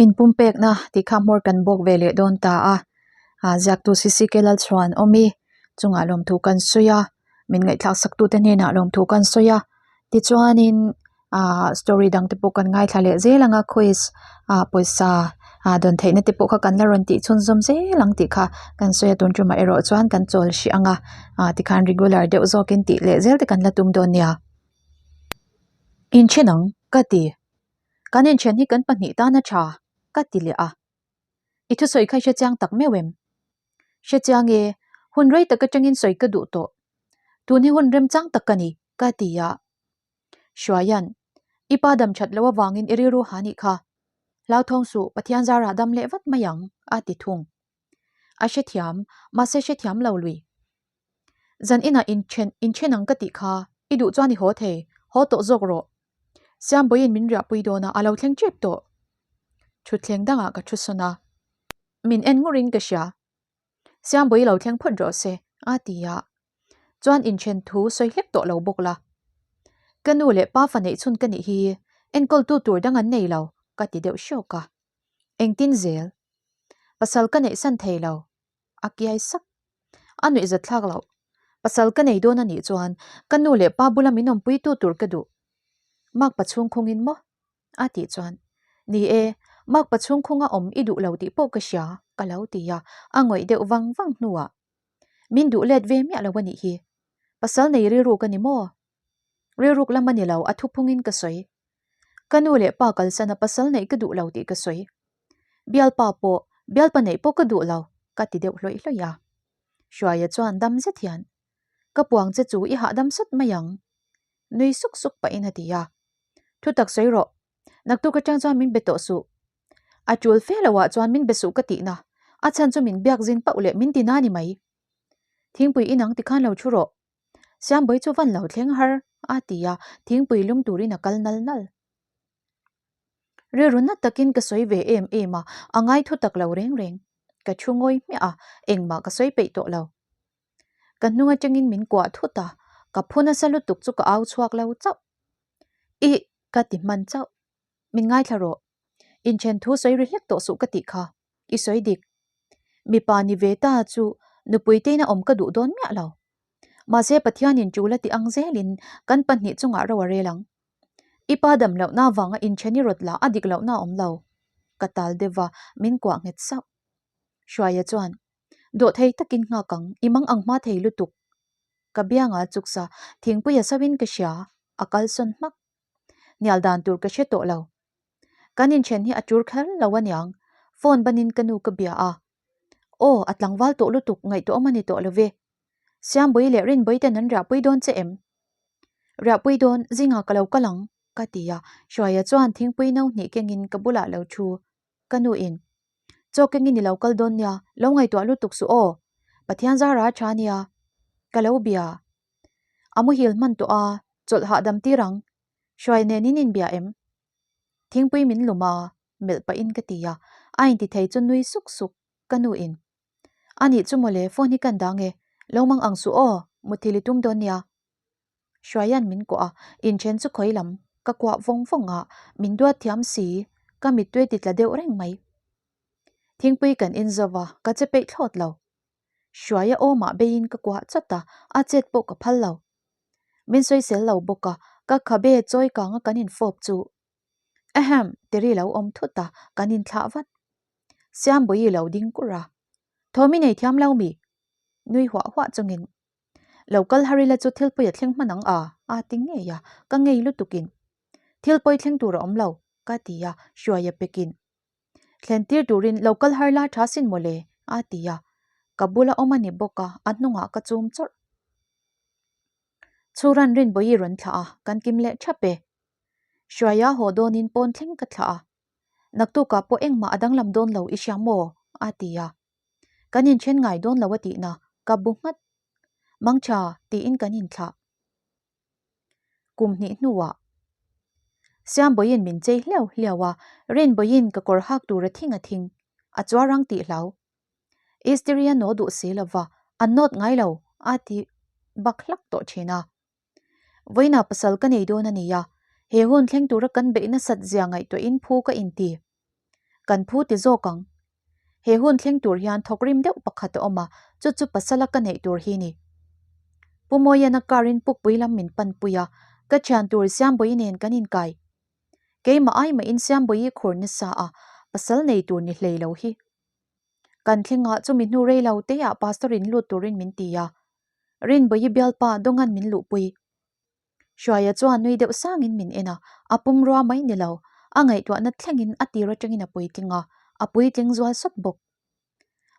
Inpumpekna tih kha hmawr kan bawk ve leh dawn ta a, ah ziaktu CCK Lalchhuan awmi chungah lawmthu kan sawi a, min ngaihthlak sak tute hnenah lawmthu kan sawi a, tichuanin ah story dang te pawh kan ngaithla leh zel ang a quiz ah pawisa ah dawn theihna te pawh kha kan la rawn tih chhunzawm zel ang tih kha kan sawi a tun tumah erawh chuan kan chawl hrih ang a, ah tikhan regular deuh zawkin tih leh zel te kan la tum dawn nia. Inthen ang ka ti. Kan inthen hi kan pahnih tan a tha, ka ti leh a. I thusawi kha i hrechiang tak meuh em? Hrechiang e, hun rei tak atangin sawi ka duh tawh. Tun hi hun remchang tak ka ni, ka ti a. Hruaia'n, I pa dam that loh avangin i rilru ha nih kha. Hlauthawng suh, Pathian zarah dam leh vat mai ang, a ti thung. A hrethiam, mahse hrethiam lo lui. Zan inah inthen inthen ang ka tih kha, i duh chuan i haw thei, haw tawh zawk rawh. Siambawiin min riahpui dawn a, a lo thleng tep tawh. Thutthleng dangah ka thu sawn a, min en ngurin ka hria. Siambawi lo thleng phawt rawh se, a ti a. Chuan inthen thu sawi hlek tawh lo bawk la. Ka nu leh pa fa neih chhun ka nih hi, enkawltu tur dang an nei lo, ka ti deuh hrawk a. Engtin zel? Pasal ka neih san thei lo, a kiai sak. A nuih zat thlak loh. Pasal ka nei dawn a nih chuan ka nu leh pa bula min awmpui tu tur ka duh. Makpa chhung khungin maw? A tih chuan, Ni e, makpa chhung khunga awm i duh lo tih pawh ka hria, ka lo ti a, a ngawih deuh vang vang hnuah, Min duh let ve miah lo a nih hi. Pasal nei rilru ka ni maw? Rilruk lam a ni lo, a thuphungin ka sawi. Ka nu leh pa kalsana pasal neih ka duh lo tih ka sawi. Bialpa pawh, bialpa neih pawh ka duh lo, ka ti deuh hlawih hlawih a. Hruaia chuan dam zet hian, Ka puang che chu i hahdam sawt mai ang, nui suk suk pahin a ti a. Thutak sawi rawh, naktuk atang chuan min be tawh suh. A tul fe loah chuan min be suh ka tihna, a chhan chu min biak zin pauh leh min ti na ni mai. Thingpui inang tikhan lo thu rawh, Siambawi chu van lo thleng har a ti a, thingpui lum turin a kal nal nal. Rilru nat takin ka sawi ve em em a, a ngai thu tak lo reng reng. Ka thu ngawi hmiah a, engmah ka sawi peih tawh lo. Ka hnung atangin min kuah thut a, ka phu nasa lutuk chu ka au chhuak lo chauh. Ih, ka ti hman chauh. Min ngaithla rawh. Inthen thu sawi ri hlek tawh suh ka tih kha. I sawi dik. Mipa ni ve ta chu nupui tein a awm ka duh dawn miah lo. Mahse Pathianin tul a ti ang zelin kan pahnih chungah ro a rel ang. I pa dam lohna avanga inthen i rawt lah a dik lohna a awm lo. Ka tal deuh va, min kuah nghet sauh. Hruaia chuan, Dawhthei takin nghak ang, i mang ang hma thei lutuk. Ka biangah chuksa thingpui a sauhin ka hria, a kalsawn hmak. Hnial dan tur ka hre tawh lo. Kan inthen hi a tur kher lo aniang, phone banin ka nu ka bia a. Aw, a tlangval tawh lutuk ngaihtuahawm a ni tawh lo ve. Siambawi leh Rinbawi ten an riahpui dawn che em? Riahpui dawn, zingah ka lo kal ang, ka ti a. Hruaia chuan thingpui no hnih kengin ka bulah lo thu. Ka nu in, Chaw kengin i lo kal dawn nia, lo ngaihtuah lutuk suh aw. Pathian zara a tha nia. Ka lo bia. A muhil hman tawh a, chawlh hahdam tir ang. Hruai nen in inbia em? Thingpui min lum a, melh pahin ka ti a, a inti thei chu nui suk suk, ka nu in. A nih chu mawle, phone hi kan dang e, lo mang ang suh aw, muthil i tum dawn nia. Hruaia'n min kuah a, inthen chu khawi lam, ka kuah vawng vawng a, min duat thiam si, ka mittui ti tla deuh reng mai. Thingpui kan in zo va, ka che peih thlawt lo. Hruaia awmah beiin ka kuah chawt a, a chet pawh ka phal lo. Min sawisel lo bawk a, ka khabe chawi kanga kan infawp chu Ahem! ti ri lo awm thut a, kan inthlah vat. Siambawi lo ding kur a, Thawm i nei thiam lo mi? Nui huah huah chungin, Lo kal har ila chu thil pawi a thleng hman ang a, a ti ngei a, ka ngei lutukin, Thil pawi thleng tur a awm lo, ka ti a, Hruaia pekin, Thlen tir turin lo kal har la tha sin mawle, a ti a. Ka bula awm a ni bawk a, a hnungah ka chum chawrh. Chhuran Rinbawi rawn thlah a, kan kim leh thap e. Hruaia haw dawnin pawn thleng ka thlah a. Naktukah pawh engmah a danglam dawn lo i hria maw? a ti a. Kan inthen ngai dawn lo a tihna, ka bu nghat. Mangtha, tiin kan inthlah. Kum hnih hnuah Siambawiin min chei hliau hliau a, Rinbawiin ka kawr hak tur a thing a thing, a chuar ang tih hlau. Istiri a naw duh si lova, a nawt ngai lo a ti bak hlak tawh thin a. Vawiinah pasal ka nei dawn a nia, he hun thleng tura kan beih nasat zia ngaihtuahin phu ka inti. Kan phu ti zawk ang. He hun thleng tur hian thawkrim deuh pakhat a awm a, chu chu pasala ka neih tur hi ni. Pu Mawiana car in pukpui lam min panpui a, ka thian tur Siambawi nen kan inkai. Keimah ai mahin Siambawi khur nasa a, pasal nei tur ni hlei lo hi. Kan thlengah chumi hnu rei lo te ah pastor in lut turin min ti a, Rinbawi bialpa Dawngan min luhpui. Hruaia chuan nui deuh sangin min en a, a pumrua mai ni lo, a ngaihtuahna thlengin a tir atangin a puitling a, a puitling zual sawt bawk.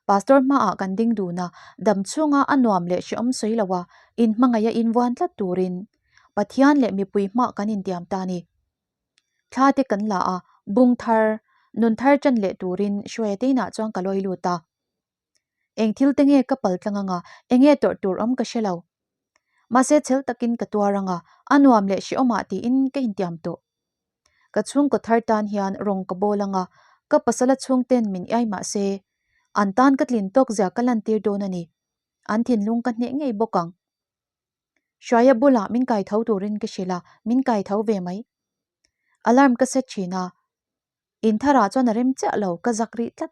Pastor hmaah kan ding dun a, dam chhunga a nuam leh hrehawm sawi lo a, inhmangaih a invuan tlat turin Pathian leh mipui hmah kan intiam ta a ni. Thla te kan la a, bung thar, nun thar ṭan leh turin Hruaia te inah chuan ka lawi lut a. Eng thil te nge ka pal tlang anga, enge tawrh tur awm ka hre lo. Mahse chhel takin ka tuar anga, a nuam leh hrehawmah tiin ka intiam tawh. Ka chhungkaw thar tan hian rawng ka bawl anga, ka pasala chhungten min iai mahse, an tan ka tlin tawk zia ka lantir dawn a ni. An thinlung ka hneh ngei bawk ang. Hruaia bulah min kai tho turin ka hrilh a, min kai tho ve mai. Alarm ka set thin a, In tharah chuan a rem chiah lo, ka zak rih tlat.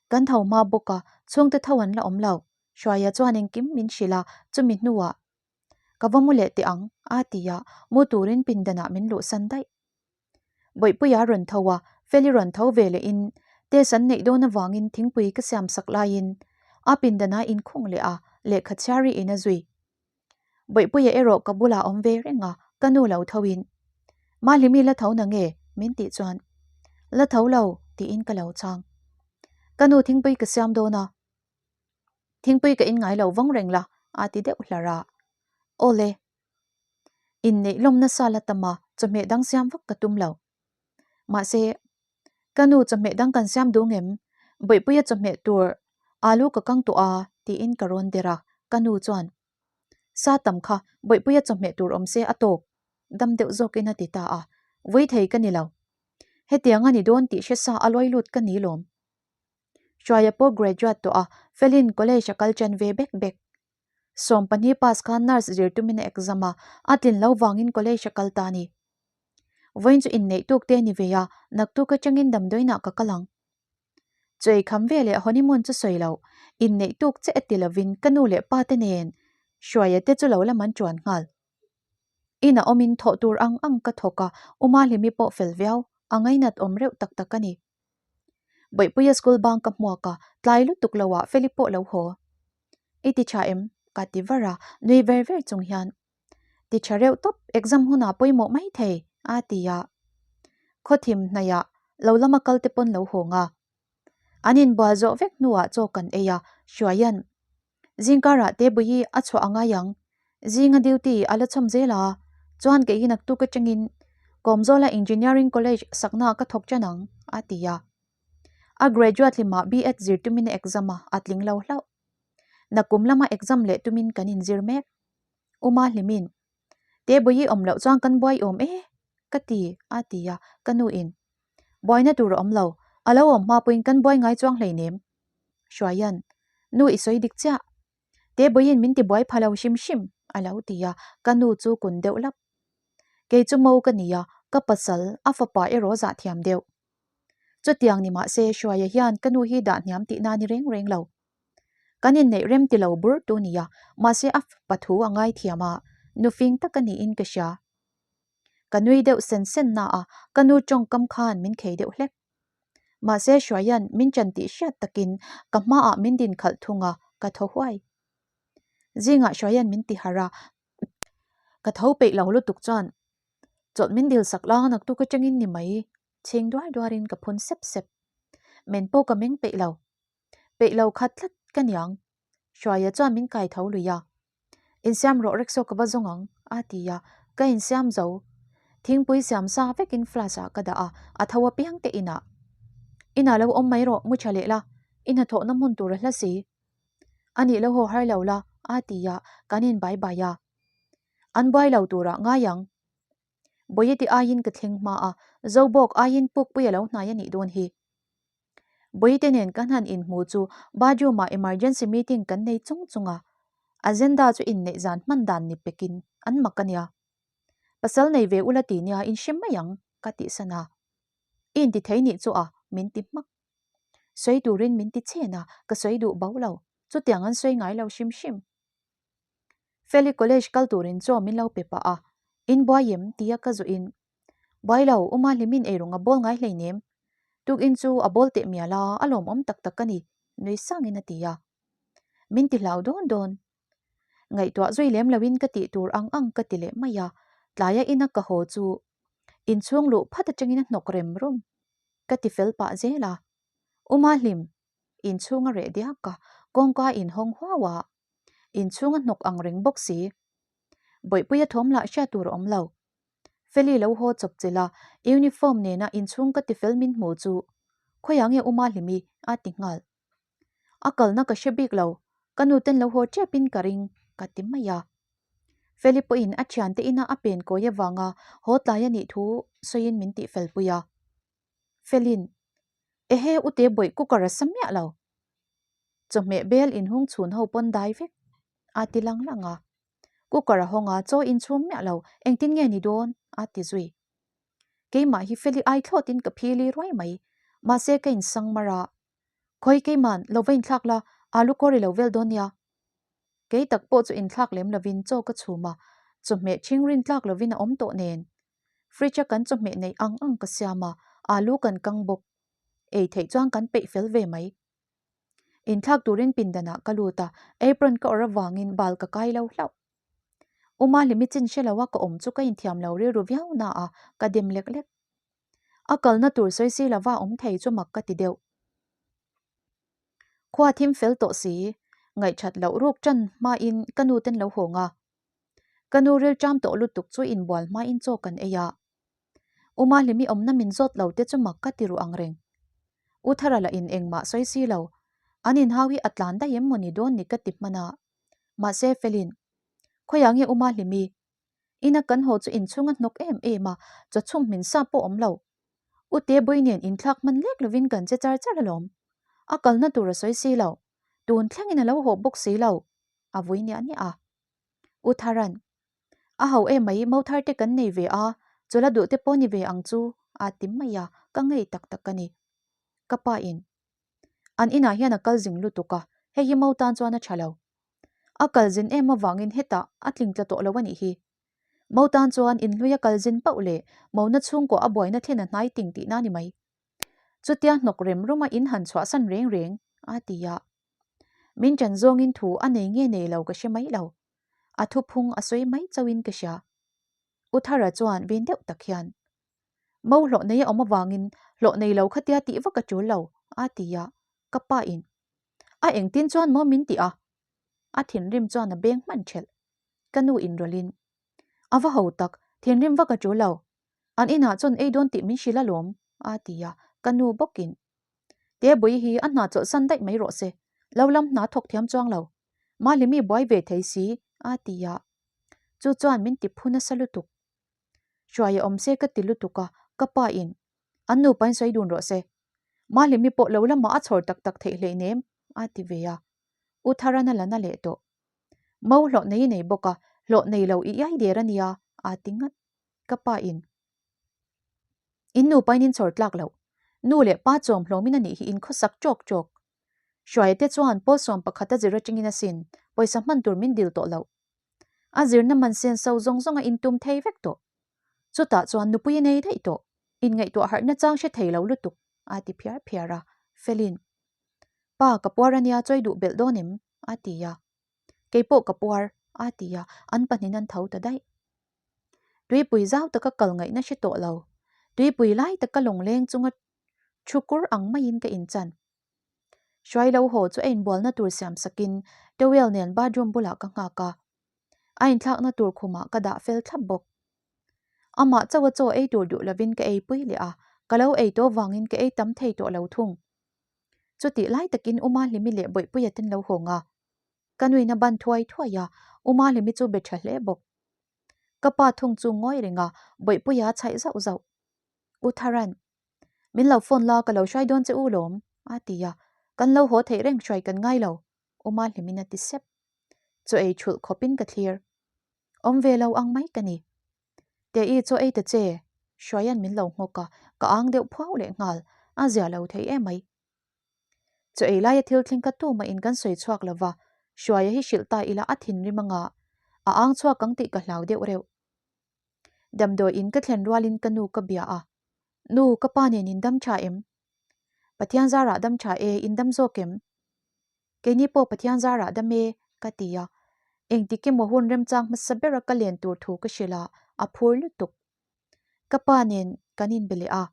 Kan tho hma bawk a, chhungte tho an la awm lo. Hruaia chuan engkim min hrilh a, chumi hnuah ka va mu leh teh ang, a ti a, mu turin pindanah min luhsan daih. Bawihpuia rawn tho a, Feli rawn tho ve lehin test an neih dawn avangin thingpui ka siam sak laiin a pindanah inkhung leh a, lehkha chhiar rihin a zui. Bawihpuia erawh ka bulah awm ve reng a, ka nu lo tho in. Mahlimi la tho na nge? min tih chuan, La tho lo, tiin ka lo chhang. Ka nu thingpui ka siam dawn a, thingpui ka in ngai lo vawng reng la, a ti deuh hlar a. Aw le, inneih lawm nasa la tam a, chawhmeh dang siam vak ka tum lo. Mahse, Ka nu chawhmeh dang kan siam duh ngem? Bawihpuia chawhmeh tur alu ka kang tawh a tiin ka rawn der a, ka nu chuan Sa tam kha Bawihpuia chawhmeh tur awm se a tawk dam deuh zawkin a ti ta a, vui thei ka ni lo. Hetiang a ni dawn tih hre sa a lawi lut ka ni lawm. Hruaia pawh graduate tawh a, Felin college a kal ṭan ve bek bek. 12 pass khan nurse zir tumin a exam a, a tlin lo vangin college a kal ta a ni. Vawiin chu inneih tuk te a ni ve a, naktuk atangin damdawiinah ka kal ang. Chaw ei kham veleh honeymoon chu sawi loh, inneih tuk che a ti lovin ka nu leh pa te nen Hruaia te chu lo lam an ṭuan nghal. Inah awmin thawh tur ang ang ka thawk a, U Mahlimi pawh fel viau, a ngainat awm reuh tak tak a ni. Bawihpuia school bang ka hmuak a, tlai lutuk loah Feli pawh lo haw. I ti tha em? Ka ti var a, nui ver ver chung hian. Ti tha reuh tawp, exam hunah pawimawh mai thei, a ti a. Khawthim hnaihah lo lama kal te pawn lo hawng a. An inbual zawh vek hnuah chaw kan ei a, Hruaia'n, Zingkarah Tebui hi a chhuah a ngai ang. Zinga duty a la chhawm zel a, chuan kei hi naktuk atangin Kawmzawla Engineering College saknaah ka thawk ṭan ang, a ti a. A graduate hlimah B.Ed zir tumin a exam a, a tling lo hlauh. Nakum lama exam leh tumin kan inzir mek. Uma hlimin, Tebui i awm loh chuan kan buai awm e, ka ti, a ti a, ka nuin, Buaina tur a awm lo, a lo awm hma pawhin kan buai ngai chuang hleinem. Hruaia'n, Nu i sawi dik chiah. Tebuiin min ti buai pha lo hrim hrim, a lo ti a, ka nu chu kun deuh lap. Kei chu mo ka ni a, ka pasal, a fapa erawh zah thiam deuh. Chutiang ni mah se Hruaia hian ka nu hi dah hniam tihna a ni reng reng lo. Kan inneih rem ti lo bur tu nia, mahse a fapa thu a ngaithiam a, nu fing tak a niin ka hria. Ka nui deuh sen sen na a, ka nu tawngkam khan min khei deuh hlek. Mahse Hruaia'n min ṭan tih hriat takin ka hmaah min din khalh thung a, ka thaw huai. Zingah Hruaia'n min ti harh a, ka tho peih lo lutuk chuan chawlh min dil sak la naktuk atangin ni mai, chhing duar duarin ka phun sep sep. Men pawh ka meng peih lo. Peih lo khat tlat ka niang. Hruaia chuan min kai tho lui a. Insiam rawh rickshaw ka va zawng ang, a ti a, ka insiam zo. Thingpui siam sa vekin flask ah ka dah a, a tho apiang te inah. Inah lo awm mai rawh, mu tha leh la, i hnathawhna hmun tur a hla si. A nih lo haw har lo la, a ti a, kan in bai bai a. An buai lo turah ngai ang. Bawihte aiin ka thleng hma a, Zobawk aiin pukpui a lo hnai a nih dawn hi. Bawihte nen kan han inhmu chu bathroom ah emergency meeting kan nei chung chung a, agenda chu inneih zan hman dan ni pekin an mak a nia. Pasal nei ve ula ti nia in hre mai ang ka tihsan a. I intithei nih chu a, Min ti hmak. Sawi turin min ti chen a, ka sawi duh bo lo. Chutiang an sawi ngai lo hrim hrim. Feli college kal turin chaw min lo pe pah a, In buai em? tia ka zawh in, Buai lo, Uma Hlimin eirawng a bawl ngai hleinem. Tukin chu a bawl teh mial a, a lawmawm tak tak a ni, nui sangin a ti a. Min ti hlau dawn dawn. Ngaihtuah zui lem loin ka tih tur ang ang ka ti leh mai a, tlaia ina ka haw chu inchhung luh phat atangin a hnawk rem rum. Ka ti fel pah zel a. Uma Hlim, inchhung a reh diak a, kawngka inhawng huau a, inchhung a hnawk ang reng bawk si. Bawihpuia thawm lah hriat tur a awm lo. Feli lo haw chawp chilh a, uniform nena inchhung ka ti fel min hmu chu khawiah nge Uma Hlimi a ti nghal. A kalna ka hre bik lo, ka nuten lo haw tepin ka ring ka ti mai a. Feli pawhin a thiante ina a pen kawi avanga haw tlai a nih thu sawiin min tihfel pui a. Felin, Ehe ute bawih cooker a sa miah lo. Chawhmeh bel inhung chhun ho pawn dai vek a ti lang lang a. Cooker a hawng a, chaw inchhum miah lo, engtin nge ni dawn? a ti zui. Keimah hi Feli ai thlawtin ka phili ruai mai, mahse ka insang mar a. Khawi keiman, lo va inthlak la, alu kawr i lo vel dawn nia. Kei tak pawh chu inthlak lem lovin chaw ka chhum a, chawhmeh ṭhing rin tlak lovin a awm tawh nen. Fridge a kan chawhmeh neih ang ang ka siam a, alu kan kang bawk. Ei theih chuan kan peih fel ve mai. Inthlak turin pindanah ka lut a, apron ka awrh avangin bal ka kai lo hlauh. Uma hlimi chin hre lo a ka awm chu ka inthiam lo rilru viau na a, ka dem lek lek. A kalna tur sawi si lova awm thei chu mak ka ti deuh. Khua thim fel tawh si, ngaihthat loh ruk tan hmain ka nu ten lo hawng a. Ka nu rilṭam tawh lutuk chu inbual hmain chaw kan ei a. Uma hlimi awmna min zawt lo te chu mak ka ti ruh ang reng. U Thara lah in engmah sawi si lo. An inhau hi a tlan daih em mawni dawn ni ka ti hman a. Mahse Felin, Khawiah nge Uma hlimi? Ina kan haw chu inchhung a hnawk em em a, chawchhum hmin sa pawh awm lo. U Tebui nen inthlak hman lek lovin kan che char char alawm. A kalna tur a sawi si lo. Tun thlengin a lo haw bawk si lo. A vui niah niah a. U Tharan, A ho em mai, mo thar te kan nei ve a, chawlh a duh te pawh ni ve ang chu, a ti mai a, ka ngei tak tak a ni. Ka pa in, An inah hian a kal zing lutuk a, hei hi mo tan chuan a tha lo. A kal zin em avangin hetah a tling tla tawh lo a nih hi. Mo tan chuan inhlui a kal zin pauh leh mona chhungkaw a buaina thlen a hnai ting tihna a ni mai. Chutia hnawk rem ruma in han chhuahsan reng reng, a ti a. Min ṭan zawngin thu a nei nge nei lo ka hre mai lo. A thuphung a sawi mai chauhin ka hria. U Thara chuan vin deuh tak hian, Mo hlawh nei a awm avangin hlawh nei lo khatia tih vak a ṭul lo, a ti a, ka pa in, A engtin chuan maw min tih a? A thinrim chuan a beng hman ṭhelh. Ka nu inrawlhin, A va ho tak, thinrim vak a ṭul lo. An inah chuan ei dawn tih min hrilh alawm, a ti a, ka nu bawkin, Tebui hi a hna chawlhsan daih mai rawh se, lo lam hna thawk thiam chuang lo. Mahlimi buai ve thei si, a ti a. Chu chuan min ti phu nasa lutuk. Hruai a awm se ka ti lutuk a, ka pa in, An nupain sawi dun rawh se. Mahlimi pawh lo lamah a chhawr tak tak theih hleinem, a ti ve a. U Tharan a la na leh tawh. Mo hlawh nei i nei bawk a, hlawh nei lo i iai der a nia, a ti ngat. Ka pa in, In nupain in chhawr tlak loh. Nu leh pa chawm hlawmin a nih hi in khawsak ṭawk ṭawk. Hruaia te chuan pawl sawm pakhat a zir aṭangin asin pawisa hman tur min dil tawh loh. A zirna man sen so zawng zawng a intum thei vek tawh. Chutah chuan nupui a nei daih tawh. Inngaihtuah harhna chang hre thei lo lutuk, a ti phiar phiar a. Felin, Pa, ka puar ania chawi duh belh dawn em? a ti a. Kei pawh ka puar, a ti a, an pahnin an tho ta daih. Tuipui zau taka kal ngaihna hre tawh lo. Tuipui lai taka lawngleng chunga thu kur ang maiin ka inchan. Hruai lo haw chu a inbualna tur siam sakin towel nen bathroom bulah ka nghak a. A inthlakna tur khumah ka dah fel thlap bawk. Amah chauha chaw ei tur duh lovin ka eipui leh a, ka lo ei tawh vangin ka ei tam thei tawh lo thung. Chutih lai takin Uma Hlimi leh Bawihpuia ten lo hawng a. Ka nuin a ban thuai thuai a, Uma Hlimi chu be tha hle bawk. Ka pa thung chu ngawi reng a, Bawihpuia a chhaih zauh zauh. U Tharan, Min lo phone la, ka lo hruai dawn che u lawm, a ti a. Kan lo haw theih reng hruai kan ngai lo, Uma Hlimin a ti sep. Chaw ei thulh khawpin ka thlir. Awm ve lo ang mai ka ni. Te-i chaw ei ta che, Hruaia'n min lo nghawk a, ka ang deuh phuau leh nghal. a zia lo thei emai. Chaw ei laia thil thleng kha tumah in kan sawi chhuak lo va, Hruaia hi hrilh ta ila a thinrim anga a ang chhuak ang tih ka hlau deuh reuh. Damdawi in ka thlen rualin ka nu ka bia a, Nu, ka pa nen in dam tha em? Pathian zarah dam tha e, in dam zawk em? Keini pawh Pathian zarah dam e, ka ti a. Engtik emaw hun remchang hmasa bera ka len tur thu ka hrilh a, a phur lutuk. Ka pa nen kan inbe leh a.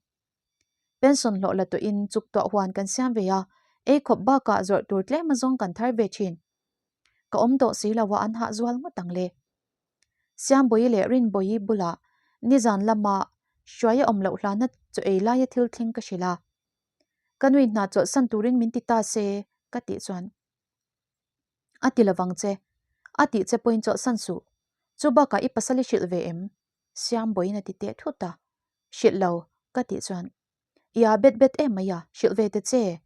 Pension hlawh la tawhin chuk tuah huan kan siam ve a, ei khawp bakah zawrh tur tlem azawng kan thar ve thin. Ka awm tawh si lo a an hah zual ngawt ang le. Siambawi leh Rinbawi bulah nizan lama hruai a awm loh hlana chaw ei laia thil thleng ka hrilh a. Ka nui hna chawlhsan turin min ti ta se ka tih chuan a ti lovang che, a tih che pawhin chawlhsan suh. Chu bakah i pasal i hrilh ve em? Siambawiin a ti teh thut a. Hrilh lo, ka tih chuan, I a bet bet em mai a, hrilh ve ta che,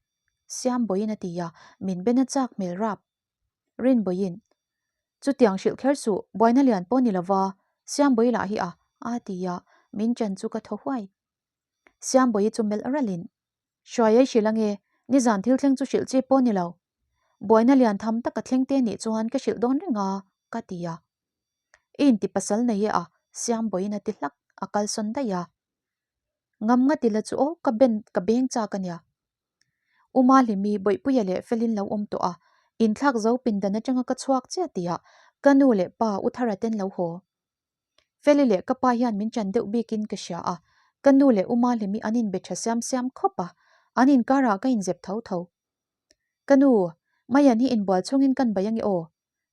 Siambawiin a ti a, min ben a chak hmel rap. Rinbawiin, Chutiang hrilh kher suh, buaina lian pawh ni lova, Siambawi lah hi a, a ti a, min chen chu ka thaw huai. Siambawi chu melh ralhin, Hruai ei hrilh ange, nizan thil thleng chu hrilh chi pawh ni lo. Buaina lian tham taka thleng te nih chuan ka hrilh dawn reng a, ka ti a. I inti pasal nei e a, Siambawiin a ti hlak, a kalsawn daih a. Ngam nga ti la chu aw, ka ben ka beng chak a nia. U Mahlimi, Bawihpuia leh Felin lo awm tawh a, inthlak zo pindan atanga ka chhuak chiah tihah ka nu leh pa U Thara ten lo haw. Feli leh ka pa hian min ṭan deuh bikin ka hria a, ka nu leh U Mahlimi an inbe ṭha siam siam khawp a, an inkarah ka inzep tho tho. Ka nu, Mayan hi inbual chungin kan bai ange aw,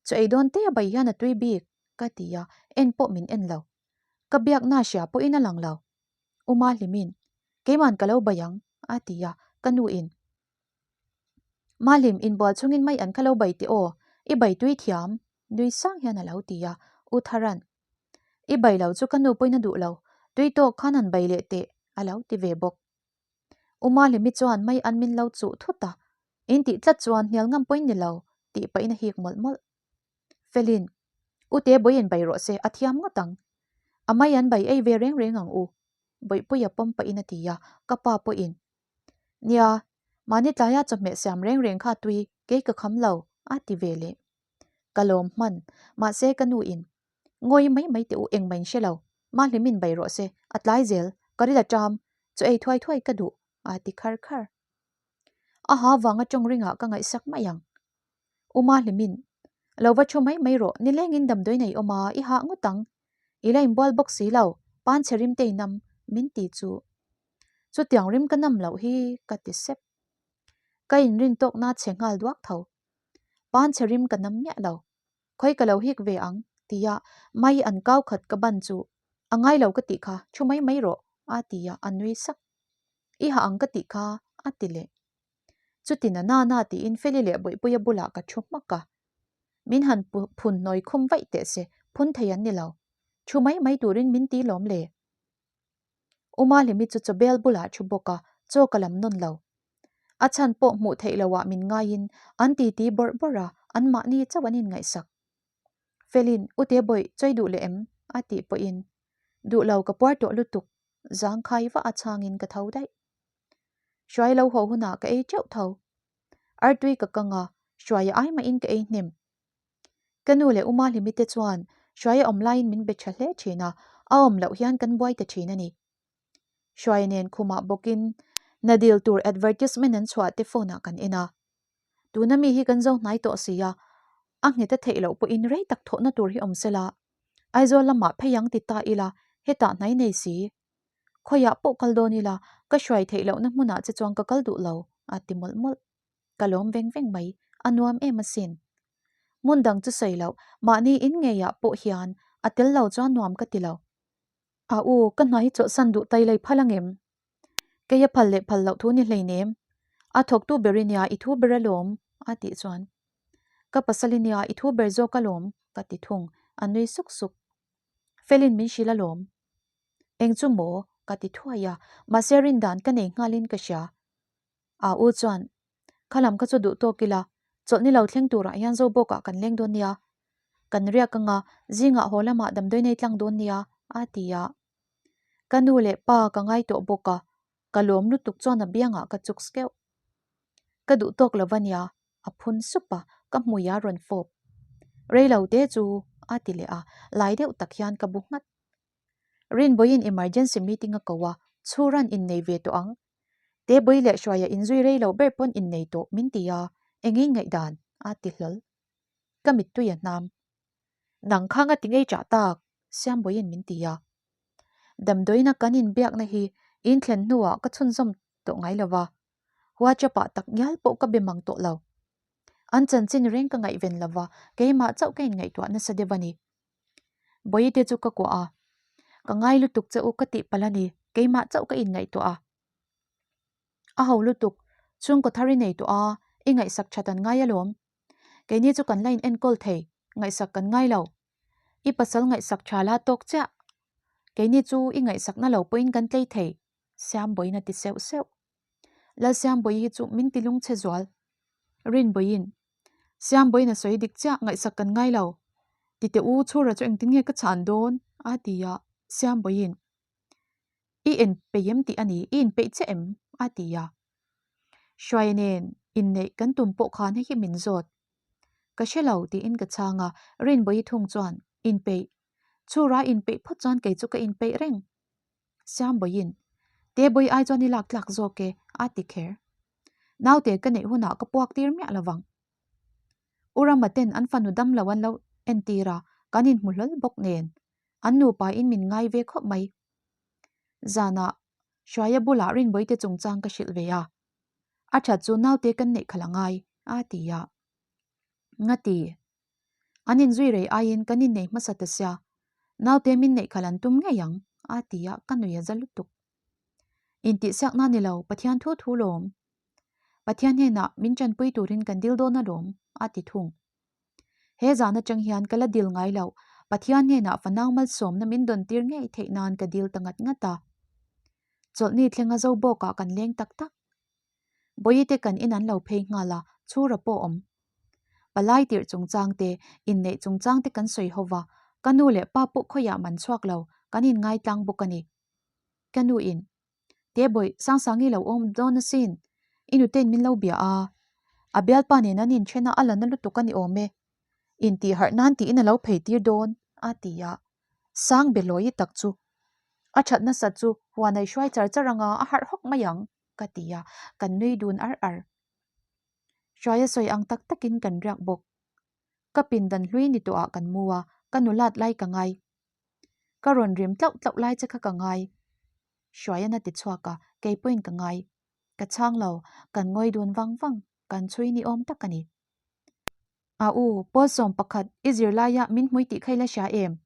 Chaw ei dawn te a bai hian a tui bik, ka ti a, en pawh min en lo. Ka biakna hria pawhin a lang lo. U Mahlimin, Keiman ka lo bai ang, a ti a, ka nuin, Mahlim, inbual chungin mai an kha lo bai teh aw, i bai tui thiam, nui sang hian a lo ti a, U Tharan, I bai lo chu ka nu pawhin a duh lo, tui tawk khan han bai leh teh, a lo ti ve bawk. U Mahlimi chuan mai an min lo chuh thut a, in tih tlat chuan hnial ngam pawhin ni lo, tih pahin a hik mawlh mawlh. Felin, U te bawiin bai rawh se, a thiam ngawt ang. A mai an bai ei ve reng reng ang u, Bawihpuia pawm pahin a ti a, ka pa pawhin, Nia, mahni tlaia chawhmeh siam reng reng kha tui, kei ka kham lo, a ti ve leh. Ka lawm hman, mahse ka nuin, Ngawi mai mai teh u, engmah in hre lo. Mahlimin bai rawh se, a tlai zel, ka ril a ṭam, chaw ei thuai thuai ka duh, a ti khar khar. A ha vanga ṭawng ringah ka ngaihsak mai ang. U Mahlimin, Lo va ṭhu mai mai rawh, nilengin damdawi nei awm a, i hah ngawt ang. I la inbual bawk si lo, pan chhe rim te i nam, min ti chu. Chutiang rim ka nam loh hi, ka ti sep. Ka inrin tawkna chhe nghal duak tho. Pan chhe rim ka nam miah lo. Khawi ka lo hik ve ang, tia mai an kau khat ka ban chu a ngai lo ka tih kha, thu mai mai rawh, a ti a, a nui sak. I hah ang ka tih kha, a ti leh. Chuti na na na tiin Feli leh Bawihpuia bulah ka thu hmak a. Min han phun hnawi khum vaih teh se, phun thei an ni lo. Thu mai mai turin min ti lawm le. U Mahlimi chu chawbel bulah thu bawk a, chaw ka lam nawn lo. A chhan pawh hmuh theih loah min ngaiin an titi bawrh bawrh a, anmahni chauh an inngaihsak. Felin, U Tebawih, chawi duh leh em? a tih pawhin, Duh lo, ka puar tawh lutuk, zangkhai vah a chhangin ka tho daih. Hruai lo haw hunah ka ei teuh tho. Artui ka kang a, Hruaia ai mahin ka ei hnem. Ka nu leh U Mahlimi te chuan Hruaia awm laiin min be tha hle thin a, a awm loh hian kan buai ta thin a ni. Hruaia nen khumah bawkin hna dil tur advertisement an chhuah te phone ah kan en a. Tuna mi hi kan zo hnai tawh si a, a nghet a theih loh pawhin rei tak thawhna tur hi awm sela, Aizawl lamah phei ang ti ta ila, hetah hnai nei si. Khawiah pawh kal dawn ila, ka hruai theih lohna hmunah che chuan ka kal duh lo, a ti mawlh mawlh. Ka lawm veng veng mai, a nuam em asin. Hmun dang chu sawi loh, mahni in ngeiah pawh hian a tel lo chuan nuam ka ti lo. A u, ka hna hi chawlhsan duh tai lei phal angem? Kei a phal leh phal loh thu ni hleinem. A thawktu ber i nia, i thu ber alawm, a tih chuan. Ka pasal i nia, i thu ber zawk alawm, ka ti thung, a nui suk suk. Felin min hrilh alawm. Eng chu maw? ka ti thuai a, mahse rindan ka nei nghalin ka hria. A u chuan, Kha lam kha chu duh tawk ila, chawlh ni lo thleng turah hian zo bawkah kan leng dawn nia. Kan riak anga zingah haw lamah damdawi nei tlang dawn nia, a ti a. Ka nu leh pa ka ngai tawh bawk a. Ka lawm lutuk chuan a biangah ka chuk skeuh. Ka duh tawk lo va nia, a phun sup a, ka hmui a rawn fawp. Rei lo te chu a ti leh a, lai deuh tak hian ka bu nghat. Rinbawiin emergency meeting a ko a, chhuran innei ve tawh ang. Tebawi leh Hruaia inzui rei lo ber pawn innei tawh min ti a, engei ngaihdan a ti hlawl. Ka mittui a hnam. Nang kha nga ti ngei chah tak, Siambawiin min ti a. Damdawiina kan inbiakna hi in thlen hnuah ka chhunzawm tawh ngai lo va, WhatsApp-ah tak ngial pawh ka be mang tawh lo. An chanchin reng ka ngaihven lo va, keimah chauh ka inngaihtuah nasa deuh a ni. Bawihte chu ka kuah a, Ka ngai lutuk che u ka tih palh a ni, keimah chauh ka inngaihtuah a. A ho lutuk, chhungkaw thar i nei tawh a, i ngaihsak that an ngai alawm. Keini chu kan la in enkawl thei, ngaihsak kan ngai lo. I pasal ngaihsak tha la tawk chiah. Keini chu i ngaihsakna lo pawhin kan tlei thei, Siambawiin a ti seuh seuh. Lalsiambawi hi chu min ti lungchhe zual. Rinbawiin, Siambawiin a sawi dik chiah, ngaihsak kan ngai lo. Tite u, Chhura chu engtin nge ka chhan dawn? a ti a, Siambawiin, I inpeih em tih a ni, i inpeih chiah em? a ti a. Hruaia nen inneih kan tum pawh khan hei hi min zawt. Ka hre lo tiin ka chhang a, Rinbawi thung chuan, Inpeih. Chhura inpeih phawt chuan kei chu ka inpeih reng. Siambawiin, Tebawi ai chuan i lak tlak zawk e, a ti kher. Naute ka neih hunah ka puak tir miah lo vang. U Rama ten an fanu dam lo an lo entir a, kan inhmu hlawl bawk nen. An nupa in min ngai ve khawp mai. Zanah Hruaia bulah Rinbawite chungchang ka hrilh ve a. A that chu naute kan neih khalh a ngai, a ti a. Ngati? An inzui rei aiin kan innei hmasa ta sia, naute min neih khalh an tum ngei ang, a ti a, ka nui a za lutuk. Intihsiakna ni lo, Pathian thu thu lawm. Pathian hnenah min tanpui turin kan dil dawn alawm, a ti thung. He zan atang hian ka la dil ngai loh, Pathian hnenah fanau malsawmna min dawn tir ngei theih nan ka dil ta ngat ngat a. Chawlhni thlenga zo bawkah kan leng tak tak. Bawihte kan in an lo phei nghal a, chhura pawh awm. Palai tirh chungchang te, inneih chungchang te kan sawi ho va, ka nu leh pa pawh khawiah man chhuak lo, kan inngaitlang bawk a ni. Ka nu in, Te bawih, Sangsangi lo awm dawn asin, i nutein min lo bia a, a bialpa nen an inthen a, a la na lutuk a ni awm e, intih harh nan tiin a lo phei tir dawn, a ti a. Sang belawi tak chu a that nasat chu huan a i hruai char char anga a harh hawk mai ang, ka ti a, kan nui dun ar ar. Hruaia sawi ang tak takin kan riak bawk. Ka pindan hlui ni tawhah kan mu a, ka nulat lai ka ngai. Ka rawn rim tlauh tlauh lai che kha ka ngai. Hruaian a ti chhuak a, kei pawhin ka ngai. Ka chhang lo, kan ngawi dun vang vang, kan chhui ni awm tak a ni. A u, pawl 11, i zirlaia min hmui tih kha i la hria em?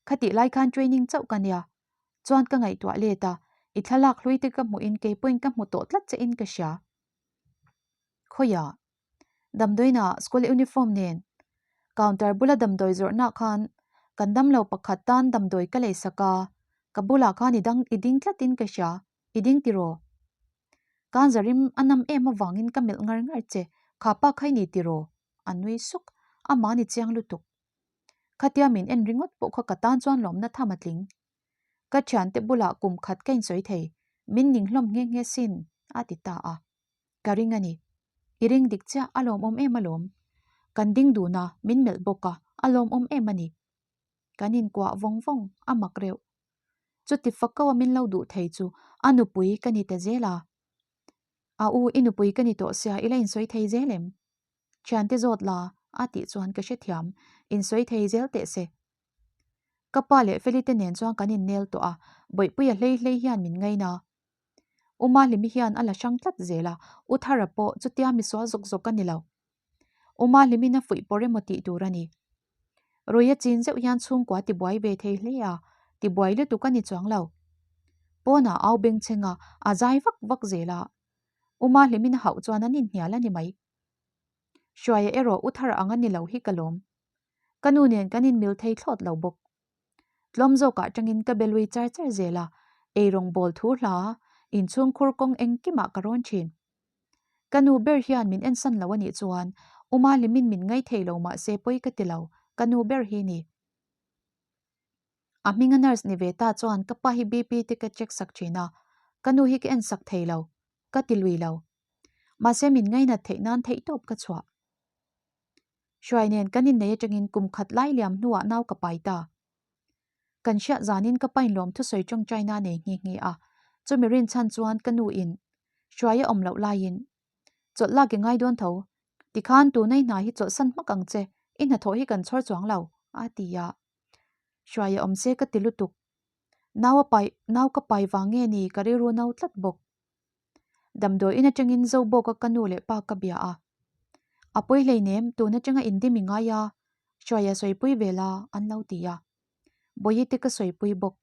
Khatih lai khan training chauh ka nia. Chuan ka ngaihtuah let a, i thlalak hlui te ka hmuhin kei pawhin ka hmu tawh tlat che in ka hria. Khawiah? Damdawiinah school uniform nen counter bula damdawi zawrhna khan kan damlo pakhat tan damdawi ka lei sak a, ka bulah khan i dang i ding tlatin ka hria, i ding tiraw? Kan zarim a nam em avangin ka melh ngar ngar che, kha pa kha i ni tiraw? A nui suk, amah ni chiang lutuk. Khatia min en ringawt pawh kha ka tan chuan lawmna tham a tling. Ka thiante bulah kum khat ka insawi thei, min ning hlawm nghe nghe sin, a ti ta a. Ka ring a ni. I ring dik chiah, a lawmawm em alawm. Kan ding dun a, min melh bawk a, a lawmawm em a ni. Kan inkuah vawng vawng, a mak reuh. Chuti fak ko a min lo duh thei chu a nupui ka ni ta zel a. A u, i nupui ka ni tawh sia, i la insawi thei zel em? Thiante zawt la, a tih chuan ka hrethiam, insawi thei zel teh se. Ka pa leh Feli te nen chuan kan innel tawh a, Bawihpuia hlei hlei hian min ngaina. U Mahlimi hian a la hrang tlat zel a, U Thara pawh chutia misual zawk zawk a ni lo. U Mahlimin a fuih pawr emaw tih tur a ni. Ruia chin zeuh hian chhungkua tibuai ve thei hle a, tibuai lutuk a ni chuang lo. Pawnah au bengchheng a, a zai vak vak zel a. U Mahlimin a hauh chuan an inhnial a ni mai. Hruaia erawh U Thara ang a ni lo hi ka lawm. Ka nu nen kan inmil thei thlawt lo bawk. Tlawm zawkah atangin ka be lui char char zel a, eirawng bawl thu hla, inchhungkhur kawng engkimah ka rawn thin. Ka nu ber hian min ensan lo a nih chuan U Mahlimin min ngaithei lo mah se pawi ka ti lo, ka nu ber hi ni. A hminga nurse ni ve ta chuan ka pa hi BP te ka check sak thin a. Ka nu hi ka en sak thei lo, ka ti lui lo. Mahse min ngainat theih nan theihtawp ka chhuah. Hruai nen kan innei atangin kum khat lai liam hnuah nau ka pai ta. Kan hriat zanin ka pain lawm thusawi tawngtaina nei nghe nghe a, chumi rinchhan chuan ka nu in Hruai a awm loh laiin Chawlh lak i ngai dawn tho, tikhan tunai hna hi chawlhsan hmak ang che, i hnathawh hi kan chhawr chuang lo, a ti a. Hruai a awm se ka ti lutuk. Nau a pai, nau ka pai vang nge ni ka rilru no tlat bawk. Damdawi in atangin zo bawka ka nu leh pa ka bia a. A pawi hleinem tun atanga indim i ngai a, Hruaia sawipui ve la an lo ti a. Bawihi te ka sawipui bawk.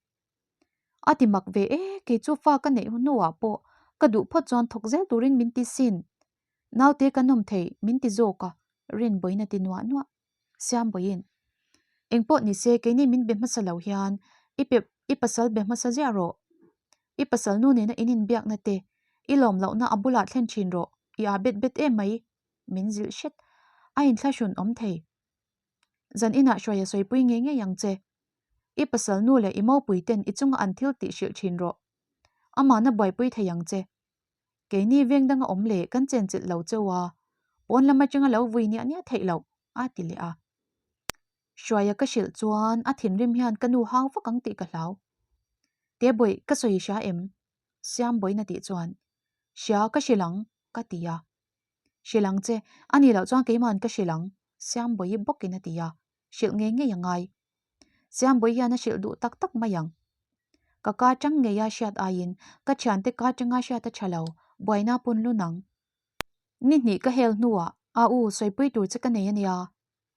A ti mak ve e, kei chu fa ka neih hnuah pawh ka duh phawt chuan thawk zel turin min ti sin. Naute ka nawm thei min ti zawk a, Rinbawiin a ti nuah nuah. Siambawiin, Engpawh nise keini min be hmasa lo hian i pe i pasal be hmasa ziah rawh. I pasal nu nena in inbiakna te i lawm lohna a bulah thlen thin rawh, i ah bet bet em mai, min zilh hret. A inthlahrun awm thei. Zan inah hruai a sawipui ngei ngei ang che. I pasal nu leh i mopui ten i chunga an thil tih hrilh thin rawh. Amahna buaipui thei ang che. Keini veng danga awm leh kan chenchilh lo cheu a, pawn lam atanga lo vui niah niah theih loh, a ti leh a. Hruaia ka hrilh chuan a thinrim hian ka nu hau vak ang tih ka hlau. Tebawih, ka sawi hria em? Siambawiin a tih chuan, Hria, ka hrilh ang, ka ti a. Hrilh ang che, a nih loh chuan keima'n ka hrilh ang, Siambawihi bawkin a ti a. Hrilh ngei ngei a ngai. Siambawi hian a hrilh duh tak tak mai ang. Ka ka tang ngeia hriat aiin ka thiante ka tanga hriat a tha lo, buaina pawn lu nang. Ni hnih ka hel hnuah a u sawipui tur che ka nei a nia,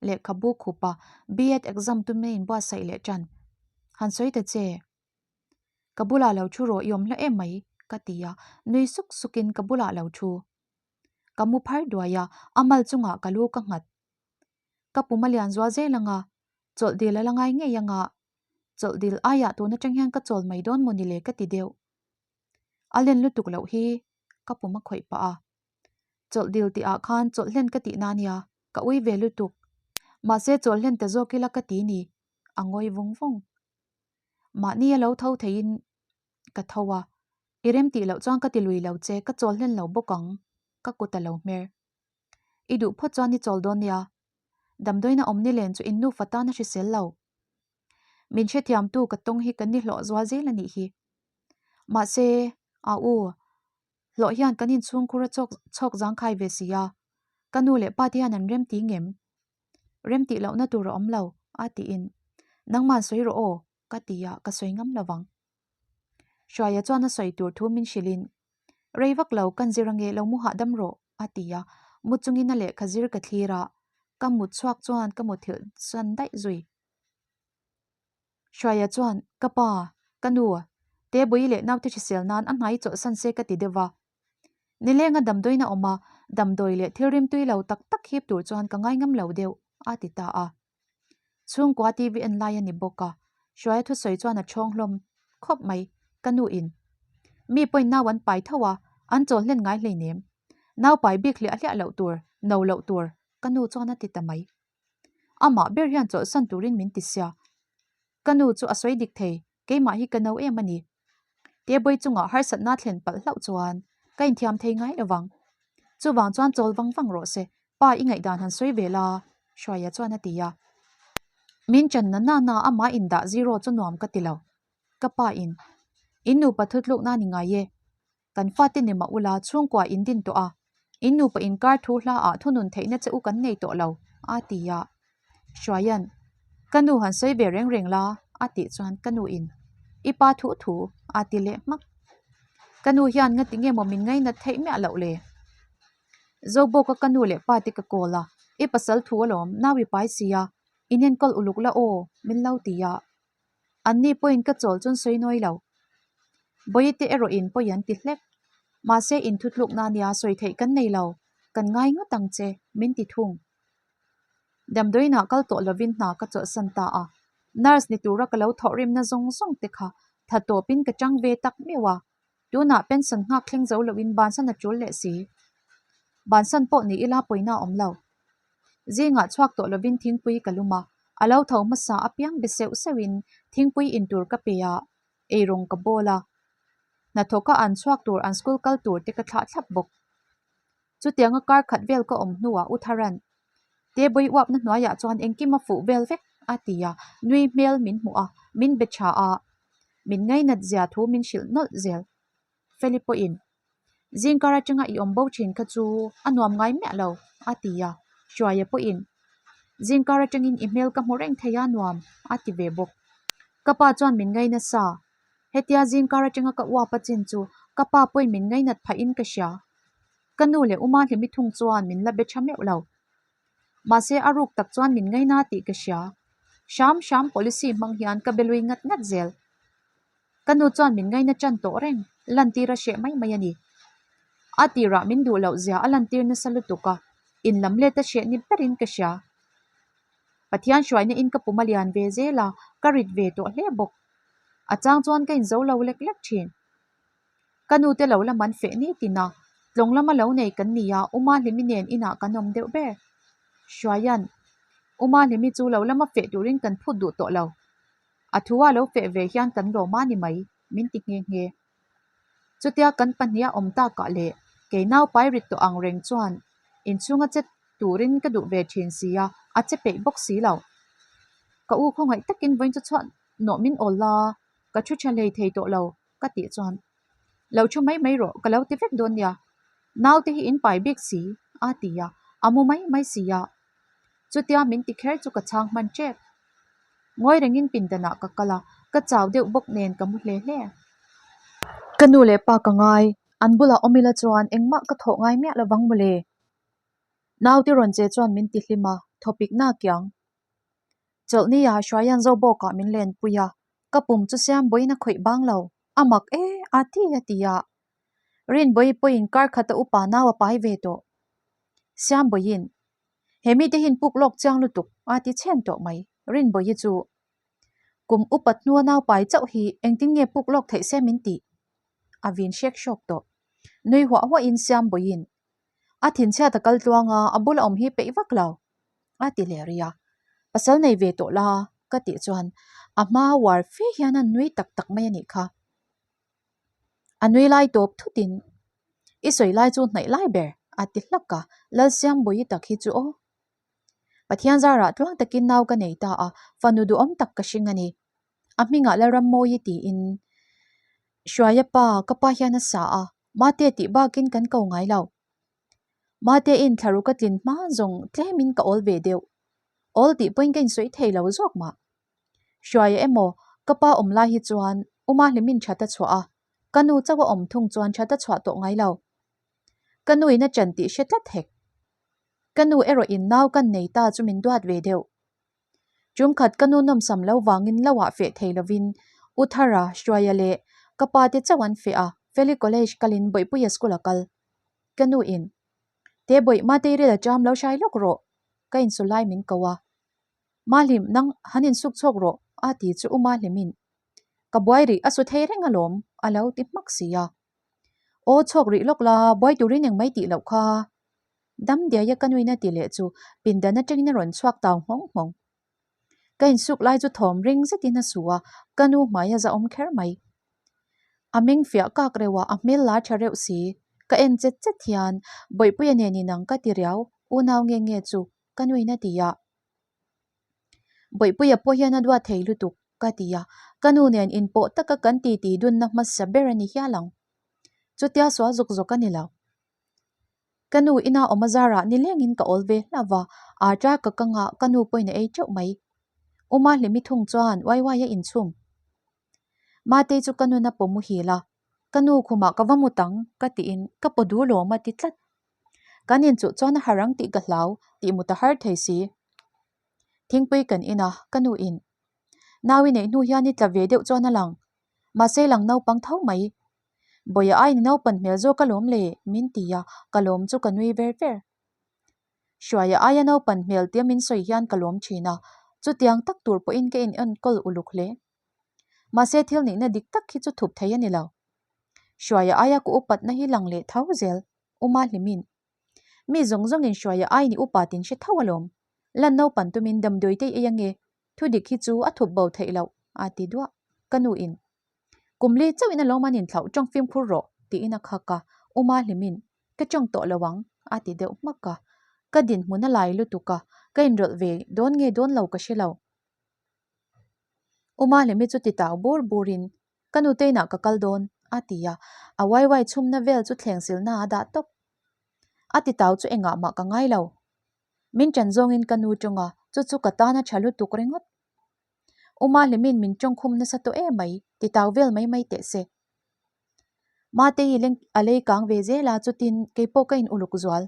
lehkhabu khupa B.Ed exam tum a inbuatsaih leh tan. Han sawi ta che. Ka bulah lo thu rawh i awm hla em mai, ka ti a, nui suk sukin ka bulah lo thu. Ka mu phar duai a, a mal chungah ka lu ka nghat. Ka pum a lian zual zel ang a, chawlh dil a la ngai ngei ang a, chawlh dil aiah tun atang hian ka chawl mai dawn maw ni le ka ti deuh. A len lutuk loh hi ka pum a khawih pah a. Chawlh dil tih ah khan chawlh hlen ka tih na nia, ka ui ve lutuk. Mahse chawlh hlen ta zawk ila ka ti ni, a ngawi vung vung. Mahni a lo tho theiin ka tho a, i rem tih loh chuan ka ti lui lo che, ka chawl hlen lo bawk ang, ka kut a lo hmer. I duh phawt chuan i chawl dawn nia. Damdawiina awm ni len chu in nufa tan a hrisel lo. Min hrethiamtu ka tawng hi kan ni hlawh zual zel a nih hi. Mahse, a u, hlawh hian kan inchhungkhur a chawk chhawk zangkhai ve si a, ka nu leh pa te hian an remti ngem? Remtih lohna tur a awm lo, a tiin, Nangman sawi rawh aw, ka ti a, ka sawi ngam lovang. Hruaia chuan a sawi tur thu min hrilhin, Rei vak lo, kan zir ange lo mu hahdam rawh, a ti a, mu chungin a lehkha zir ka thlir a, ka mut chhuak chuan ka muthilh san daih zui. Hruaia chuan, Ka pa, ka nu, Tebui leh naute hrisel nan a hnai chawlhsan se ka ti deuh va. Nilenga damdawiin a awm a, damdawi leh thil rimtui lo tak tak hip tur chuan ka ngaingam lo deuh, a ti ta a. Chhungkua TV en lai a ni bawk a, Hruaia thusawi chuan a ṭhawng hlawm khawp mai, ka nu in. Mi pawhin nau an pai tho a, an chawl hlen ngai hleinem. Nau pai bik hliah hliah loh tur, no loh tur, ka nu chuan a ti ta mai. Amah ber hian chawlhsan turin min ti sia. Ka nu chu a sawi dik thei, keimah hi ka no em a ni. Tebawih chungah harsatna thlen palh hlauh chuan ka inthiam thei ngai lo vang. Chuvang chuan chawl vang vang rawh se, pa i ngaihdan han sawi ve la, Hruaia chuan a ti a. Min chan na na na amah indah zero chu nuam ka ti lo. Ka pa in, In nupa thutlukna ni ngai e. Kan fate ni mah ula chhungkua in din tawh a, in nupa inkar thu hla ah thunun theihna che u kan nei tawh lo, a ti a. Hruaia'n, Ka nu han sawi ve reng reng la, a tih chuan ka nu in, I pa thu thu, a ti leh hmak. Ka nu hian ngati nge maw min ngainat theih miah loh le? Zobawka ka nu leh pa te ka call a, I pasal thu alawm, nau i pai si a, in enkawl uluk la aw, min lo ti a. Anni pawhin ka chawl chuan sawi nawi lo. Bawihte erawhin pawi an ti hlek. Mahse inthutlukna ania sawi theih kan nei lo, kan ngai ngawt ang che, min ti thung. Damdawiinah kal tawh lovin hna ka chawlhsan ta a, nurse ni tura ka lo thawhrimna zawng zawng te kha tha tawpin ka chang ve tak meuh a, tunah pension nghak thleng zo loin bansan a tul leh si. Bansan pawh ni ila pawina a awm lo. Zingah chhuak tawh lovin thingpui ka lum a, a lo tho hmasa apiang be seuh seuhin thingpui in tur ka pe a, eirawng ka bawl a. Hnathawka an chhuak tur an school kal tur te ka thlah thlap bawk. Chutianga kar khat vel ka awm hnuah U Tharan, Tebawii uapna hnuaiah chuan engkim a fuh vel vek, a ti a, nui hmel min hmuh a, min be tha a, min ngainat zia thu min hrilh nawlh zel. Feli pawhin, Zingkar atanga i awm bo thin kha chu a nuam ngai miah lo, a ti a, Hruaia pawhin, Zingkar atangin i hmel ka hmu reng thei a nuam, a ti ve bawk. Ka pa chuan min ngaina sa, Hetia zingkar atanga ka uap a chin chu ka pa pawhin min ngainat phahin ka hria. Ka nu leh Uma Hlimi thung chuan min la be tha meuh lo. Mahse a ruk tak chuan min ngaina tih ka hria. Hram hram policy hmang hian ka be lui ngat ngat zel. Ka nu chuan min ngaina tan tawh reng, lantir a hreh mai mai a ni. A tirah min duh loh zia a lantir nasa lutuk a, in lam let a hreh ni berin ka hria. Pathian hruaina in ka pum a lian ve zel a, ka rit ve tawh hle bawk. A chang chuan ka inzo lo lek lek thin. Ka nu te lo lam an feh ni tin a, tlawng lama lo nei kan ni a, Uma Hlimi nen inah kan awm deuh ber. Hruaia'n, Uma Hlimi chu lo lama feh turin kan phut duh tawh lo. A thu a lo feh ve hian kan lawm a ni mai, min ti nghe nghe. Chutia kan pahniha awm takah leh kei naupai rit tawh ang reng chuan inchhunga che turin ka duh ve thin si a, a che peih bawk si lo. Ka u khawngaih takin vawiin chu chhuah nawh min awl la, ka thu tha hlei thei tawh lo ka tih chuan lo thu mai mai rawh ka lo ti vek dawn nia, naute hi in pai bik si a ti a, a mu mai mai si a, chutia min ti kher chu ka chhang hman tep. Ngawi rengin pindanah ka kal a, ka chau deuh bawk nen ka mu hle hle. Ka nu leh pa ka ngai, an bulah awm ila chuan engmah ka thawh ngai miah lovang mawle. Naute rawn che chuan min ti hlim a, thawpik na kiang. Chawlhni ah Hruaian Zobawkah min lenpui a, ka pum chu Siambawiin a khawih bang lo, a mak e a ti a ti a. Rinbawi pawhin kar khata upa nau a pai ve tawh. Siambawiin, He mite hian puk lawk chiang lutuk a ti chhen tawh mai. Rinbawi chu, Kum upat hnua nau pai chauh hi engtin nge puk lawk theih se min tih? A vin hrek hrawk tawh. Nui huah huahin Siambawiin, A thinchhiat a kal tluang a, a bula awm hi peih vak lo. A ti leh rih a, Pasal nei ve tawh la ka tih chuan a hma uar fe hian a nui tak tak mai a nih kha. A nui lai tawp thutin I sawi lai chu hnaih lai ber a ti hlak a, Lalsiambawi tak hi chu aw. Pathian zarah tluang takin nau ka nei ta a, fanu duhawm tak ka hring a ni. A hmingah Lalrammawi tiin Hruaia pa ka pa hian a sa a, Mate tih bakin kan ko ngai lo. Mate in thla ruk a tlin hma zawng tlemin ka awl ve deuh. Awl tih pawhin ka insawi thei lo zawk mah. Hruaia emaw ka pa awm lai hi chuan Uma hlimin that a chhuah a, ka nu chauh a awm thung chuan that a chhuah tawh ngai lo. Ka nu in a chan tih hre tlat hek. Ka nu erawh in nau kan nei ta chu min duat ve deuh. Tumkhat ka nu nawmsam lo vangin lo ah feh thei lovin U Thara, Hruaia leh ka pa te chauh an feh a, Feli College kalin Bawihpuia school a kal. Ka nu in, Te Bawih, Matei ril a cham lo hrai lawk rawh, ka insu lai min ko a. Mahlim, nang han insuk chhawk rawh, a ti chu U Mahlimin, Ka buai rih a su thei reng alawm, a lo ti hmak si a. Aw chhawk rih lawk la, buai turin engmai tih loh kha. Dam diaia ka nuin a ti leh chu pindan atangin a rawn chhuak tau nghawng nghawng. Ka insuk lai chu thawm ring zetin a su a, ka nu hmai a zahawm kher mai. A meng fiah kak reuh a, a hmel la tha reuh si. Ka en chet chet hian Bawihpuia nen inang ka ti riau, unau nge nge chu ka nuin a ti a. Bawihpuia pawh hian a duat thei lutuk ka ti a, ka nu nen inpawh taka kan titi dunna hmasa ber a ni hial ang. Chutia sual zawk zawk a ni lo. Ka nu ina awm a zarah nilengin ka awl ve hlauh va, aa ka kang a, ka nu pawhin a ei teuh mai. U Mahlimi thung chuan uai uai a inchhum. Matei chu ka nun a paw muhil a, ka nu khumah ka va mut ang ka tiin ka paw duh lawm a ti tlat. Kan inchuh chuan a har ang tih ka hlau tih mut a har thei si. Thingpui kan in a, ka nu in. Nau i neih hnu hian i tla ve deuh chuan a lang. Mahse lang naupang tho mai. Bawia aiin naupan hmel zawk a lawm le min ti a, ka lawm chu ka nui ver ver. Hruaia aia naupan hmel tia min sawi hian ka lawm thin a, chutiang tak tur pawhin ka inenkawl uluk hle. Mahse thil nihna dik tak hi chu thup thei a ni lo. Hruaia aia ka upatna hi lang leh tho zel, Uma Hlimin. Mi zawng zawngin Hruaia aiin i upa tin hre tho alawm. Lan naupan tumin damdawi te i ei ange, thu dik hi chu a thup bo theih loh, a ti duah. Ka nu in. Kum li chauhin alawm an inthlauh tawng fimkhur rawh, tiin a khak a, Uma hlimin, Ka tawng tawh lo ang, a ti deuh hmak a. Ka dinhmun a lai lutuk a, ka inrawlh ve dawn nge dawn lo ka hre lo. Uma hlimi chu ti tau bur burin, Ka nute inah ka kal dawn, a ti a, a waiwai chhumna vel chu thleng silna a dah tawp. A ti tau chu engah mah ka ngai lo. Min ṭan zawngin ka nu ṭawng a, chu chu ka tan a ṭha lutuk ringawt. Uma hlimin min ṭawng khum nasa tawh em mai, ti tau vel mai mai teh se. Matei leng a lei kang ve zel a, chutin keipawh ka in uluk zual.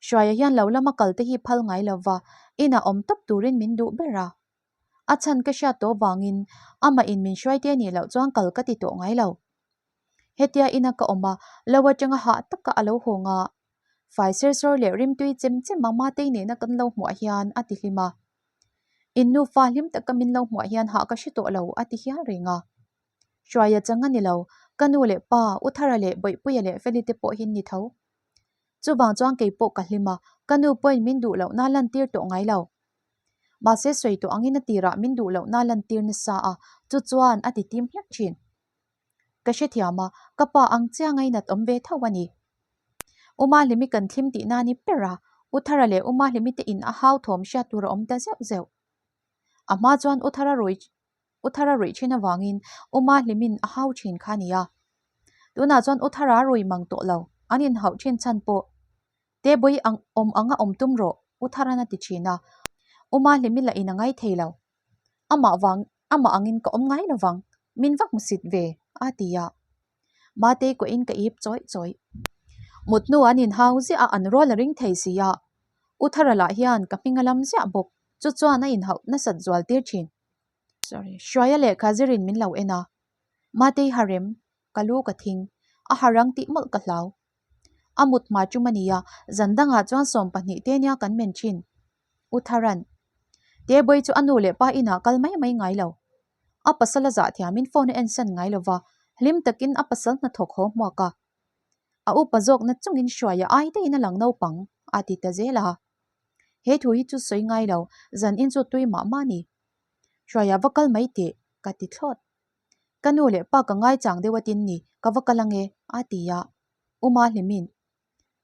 Hruaia hian lo lama kal te hi phal ngai lo va, inah awm tawp turin min duh ber a. A chhan ka hriat tawh vangin amah in min hruai te nih loh chuan kal ka ti tawh ngai lo. Hetia ina ka awm a, lo atanga hah taka a lo hawng a, fai ser sawr leh rimtui chem chem a Matei nena kan lo hmuah hian a ti hlim a. In nufa hlim taka min lo hmuah hian hah ka hre tawh lo a ti hial reng a. Hruaia chang a ni lo, ka nu leh pa, U Thara leh Bawihpuia leh Feli te pawh hin ni tho. Chuvang chuan kei pawh ka hlim a, ka nu pawhin min duh lohna lantir tawh ngai lo. Mahse sawi tawh angin a tirah min duh lohna lantir nasa a, chu chuan a ti tim hlek thin. Ka hrethiam a, ka pa ang chiang a inat awm ve tho a ni. U Mahlimi kan thlim tihna a ni ber a, U Thara leh U Mahlimi te in a hau thawm hriat tur a awm ta zeuh zeuh. A hma chuan U Thara rui U Thara ruih thin avangin U Mahlimin a hau thin kha a ni a. Tunah chuan U Thara rui mang tawh lo, an inhauh thin chhan pawh Tebui ang awm anga awm tum rawh, U Tharan a ti thin a. U Mahlimi lah in a ngai thei lo. Amah vang, amah angin ka awm ngai lovang, min va hmusit ve, a ti a. Matei kuahin ka ip chawih chawih. Mut hnu an inhau ziah a, an rual a ring thei si a. U Thara lah hian ka hming a lam ziah bawk, chu chuan a inhauh nasat zual tir thin. Sorry, Hruaia lehkha zirin min lo en a. Matei harem, ka lu ka thing, a harang tih mawlh ka hlau. A mut hma tum a nia, zan dangah chuan 12 te nia kan men thin. U Tharan, Tebawii chu a nu leh pa inah kal mai mai ngai lo. A pasal a zah thiamin phone a ensan ngai lo va, hlim takin a pasal hnathawk haw hmuak a. A upa zawkna chungin hruaia ai daihin a lang naupang, a ti ta zel a. He thu hi chu sawi ngai lo, zan in chu tui mah mah a ni. Hruaia va kal mai teh, ka ti thlawt. Ka nu leh pa ka ngaichang deuh atin ni, ka va kal ange, a ti a. U Mahlimin,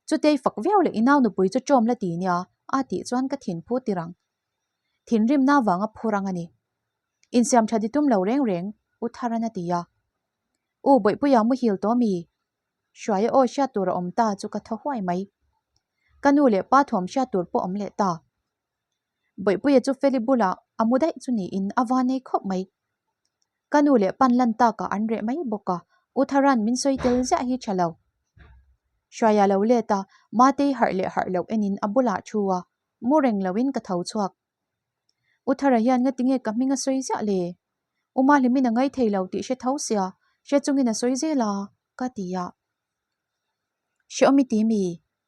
Chutei fak viau leh i nau nupui chu ṭawm la ti nia, a tih chuan ka thin phu tir ang. Thinrimna vanga phur ang a ni. Insiam ṭha ti tum lo reng reng, U Tharan a ti a. U Bawihpuia muhil tawh mi? Hruaia aw hriat tur a awm ta chu ka thaw huai mai. Ka nu leh pa thawm hriat tur pawh awm leh ta. Bawihpuia chu Feli bulah a mu daih chu niin a van ei khawp mai. Ka nu leh pan lan takah an reh mai bawk a, U Tharan min sawi tel ziah hi tha lo. Hruaia lo let a, Matei harh leh harh loh enin a bulah thu a, mu reng loin ka tho chhuak. U Thara hian ngatinge ka hming a sawi ziah le? U Mahlimin a ngai thei lo tih hre tho sia, hre chungin a sawi zel a, ka ti a. Hreawm i ti mi?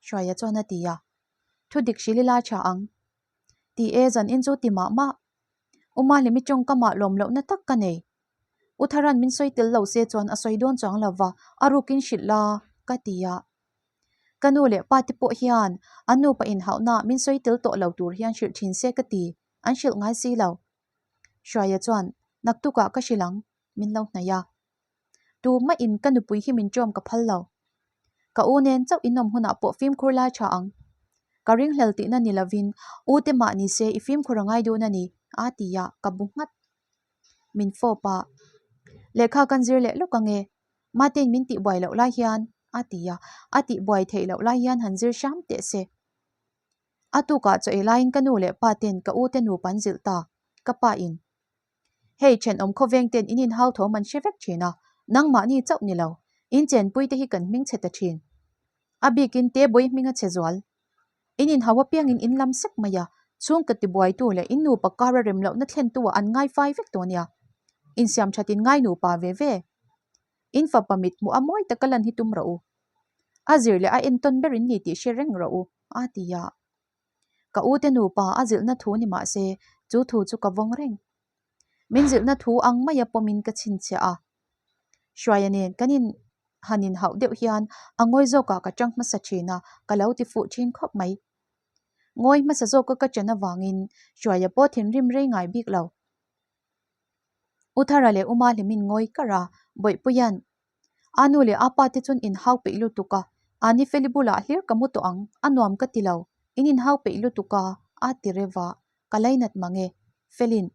Hruaia chuan a ti a. Thu dik hrilh ila tha ang. Ti e, zan in chu ti mah mah. U Mahlimi tawngkamah lawm lohna tak ka nei. U Tharan min sawi tel lo se chuan a sawi dawn chuang lo va, a rukin hrilh la, ka ti a. Ka nu leh pa te pawh hian an nupa inhauhna min sawi tel tawh lo tur hian hrilh thin se ka ti, an hrilh ngai si lo. Hruaia chuan, Naktukah ka hrilh ang, min lo hnaih a. Tumah-in ka nupui hi min ṭawm ka phal lo. Ka u nen chauh inawm hunah pawh fimkhur lai ṭha ang. Ka ringhlel tihna ni lovin u te mah ni se i fimkhur a ngai dun a ni, a ti a, ka bu nghat. Min fawp a, Lehkha kan zir leh lawk ange, Matein min tihbuai loh lai hian, a ti a, a tihbuai theih loh lai hian han zir hram teh se. A tukah chaw ei laiin ka nu leh pa ten ka u te nupa an zilh ta, ka pa in. Hei thenawm khawveng ten in inhau thawm an hre vek thin a, nangmahni chauh ni lo, in chenpui te hi kan hming chhe ta thin. A bikin Tebawii hming a chhe zual. In inhau apiangin in lam sek mai a, chhungkaw tibuaitu leh in nupa kara rem lohna thlentu ah an ngai fai vek tawh nia. Insiam that in ngai nupa ve ve. In fapa mit hmuh a mawi taka lan hi tum rawh u. A zir leh a entawn ber in ni tih hre reng rawh u, a ti a. Ka u te nupa a zilhna thu ni mah se, chu thu chu ka vawng reng. Min zilhna thu ang maia pawmin ka chhinchhiah a. Hruaia nen kan in han inhauh deuh hian a ngawi zawkah ka tang hmasa thin a, ka lo ti fuh thin khawp mai. Ngawi hmasa zawka ka ṭan avangin Hruaia pawh thinrim rei ngai bik lo. U Thara leh U Mahlimin ngawi kar a, Bawihpuia'n, A nu leh a pa te chuan inhau peih lutuk a, a ni Feli bulah hlir ka mu tawh ang, a nuam ka ti lo, in inhau peih lutuk a, a ti rev a, ka lainat mang e. Felin,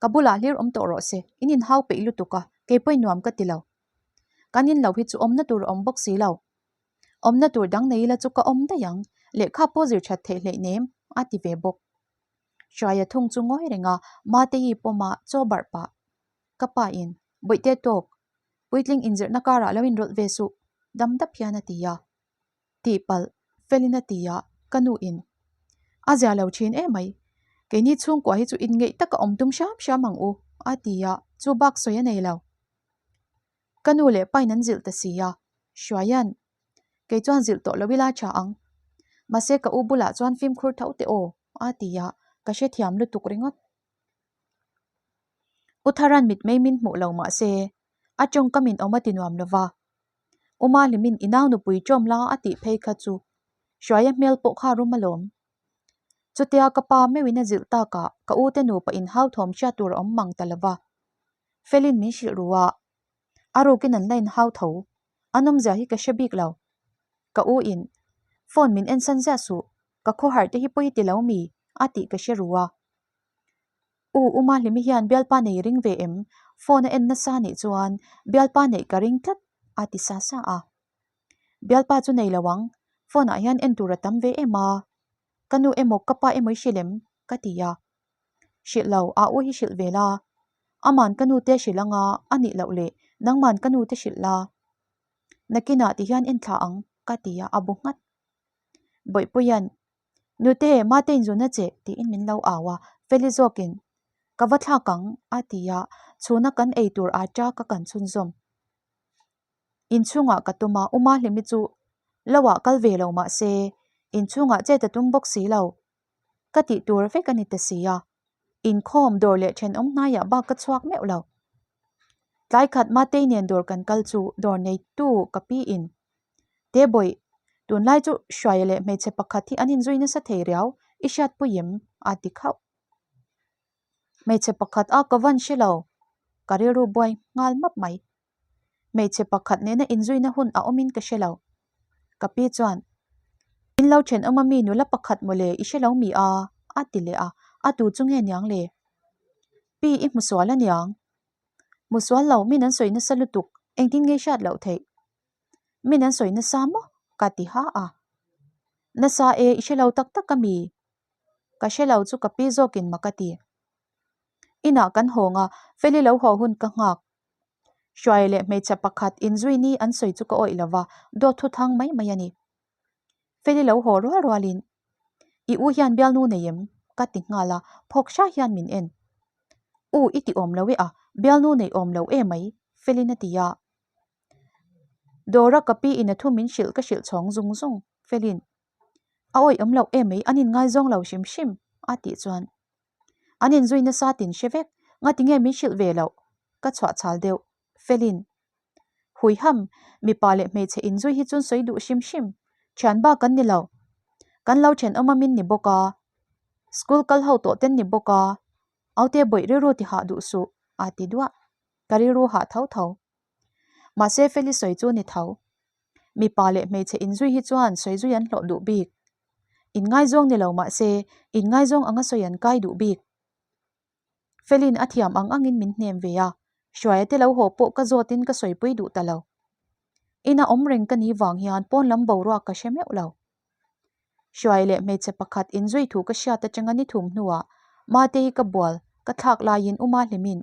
Ka bulah hlir awm tawh rawh se, in inhau peih lutuk a, kei pawhin nuam ka ti lo. Kan in lo hi chu awmna tur a awm bawk si lo. Awmna tur dang nei ila chu ka awm daih ang, lehkha pawh zir that theih hleih nem, a ti ve bawk. Hruaia thung chu ngawi reng a, Mateii pawma chaw barh pah. Ka pa in, Bawihte tawk, puitling inzirhna karah lo inrawlh ve suh, dam dap hian a ti a. Tihpalh, Felin a ti a, ka nu in, A zia lo thin em mai, keini chhungkua hi chu inngeih taka awm tum hram hram ang u, a ti a, chu bak sawi a nei lo. Ka nu leh pain an zilh ta si a, Hruaia'n, Kei chuan zilh tawh lo ila tha ang. Mahse ka u bulah chuan fimkhur tho teh aw, a ti a, ka hrethiam lutuk ringawt. U Tharan mitmei min hmuh lo mahse, a tawngkam in awm a ti nuam lo va. U Mahlimin i nau nupui ṭawm la a tih phei kha chu Hruaia hmel pawh kha rum alawm. Chutia ka pa meuhin a zilh takah ka u te nupa inhau thawm hriat tur a awm mang ta lo va. Felin min hrilh ru a, a rukin an la inhau tho. A nawmzia hi ka hre bik lo. Ka u in, Phone min ensan ziah suh, ka khawharh te hi pawi ti lo mi? a tih ka hre ru a. U U Mahlimi hian bialpa nei ring ve em? Phone a en nasa nih chuan bialpa neih ka ring tlat a ti sa sa a. Bialpa chu nei lo ang, phone ah hian en tur a tam ve em a. Ka nu emaw ka pa emaw i hrilh em? ka ti a. Hrilh lo, a u hi hrilh ve la. Aman ka nu te hrilh anga a nih loh leh nangman ka nu te hrilh la. Nakinah ti hian en thla ang ka ti a, a bu nghat. Bawihpuia'n, Nute, mate inzuna che tiin min lo au a, Feli zawkin, Ka va thlak ang a ti a, chhuna kan ei tur aṭa ka kan chhunzawm. Inchhungah ka tum a, U Mahlimi chu lo ah kal ve lo mah se, inchhungah chet a tum bawk si lo. Ka tih tur vek a ni ta si a, inkhawm dawr leh thenawm hnaiah bak ka chhuak meuh lo. Tlai khat Matei nen dawr kan kal chu dawr neitu ka pi in, Te bawih, tunlai chu Hruaia leh hmeichhe pakhat hi an inzui nasa thei riau, i hriatpui em? a ti khauh. Hmeichhe pakhat a ka van hre lo, ka rilru buai nghal map mai. Hmeichhe pakhat nena inzuina hun a awmin ka hre lo. Ka pi chuan, In lo thenawm a mi nula pakhat mawle i hre lo mi a? a ti leh a, a tu chu nge niang le? Pi i hmu sual a niang. Hmu sual lo, min an sawi nasa lutuk, engtin nge i hriat loh theih? Min an sawi nasa maw? ka ti ha a. Nasa e, i hre lo tak tak a mi? Ka hre lo chu ka pi zawkin mak a ti. Inah kan hawng a, Feli lo haw hun ka nghak. Hruai leh hmeichhe pakhat inzui ni an sawi chu ka awih lo va, dawt thu thang mai mai a ni. Feli lo haw rual rualin, I u hian bialnu nei em? ka ti nghal a, phawk hra hian min en. U i ti awm lo e a, bialnu nei awm lo e mai, Felin a ti a. Dawra ka pi in a thu min hrilh ka hrilh chhawng zung zung, Felin. A awih awm loh em mai, an inngaizawng lo hrim hrim, a tih chuan. An inzui nasa tin hre vek, ngati nge min hrilh ve loh? Ka chhuah chhal deuh, Felin. Huiham, mipa leh hmeichhe inzui hi chuan sawi duh hrim hrim, thian bak an ni lo. Kan lo thenawm a min ni bawk a, school kal ho tawh ten ni bawk a, aute bawih rilru ti hah duh suh, a ti duah. Ka rilru hah tho tho. Mahse Feli sawi chu ni tho. Mipa leh hmeichhe inzui hi chuan sawi zui an hlawh duh bik. Inngaizawng ni lo mahse inngaizawng anga sawi an kai duh bik. Felin a thiam ang angin min hnem ve a, Hruaia te lo haw pawh ka zawtin ka sawipui duh ta lo. Ina awm reng ka ni vang hian pawn lam boruak ka hre meuh lo. Hruai leh hmeichhe pakhat inzui thu ka hriat atanga ni thum hnuah Matei ka bual ka thlak laiin U Mahlimin,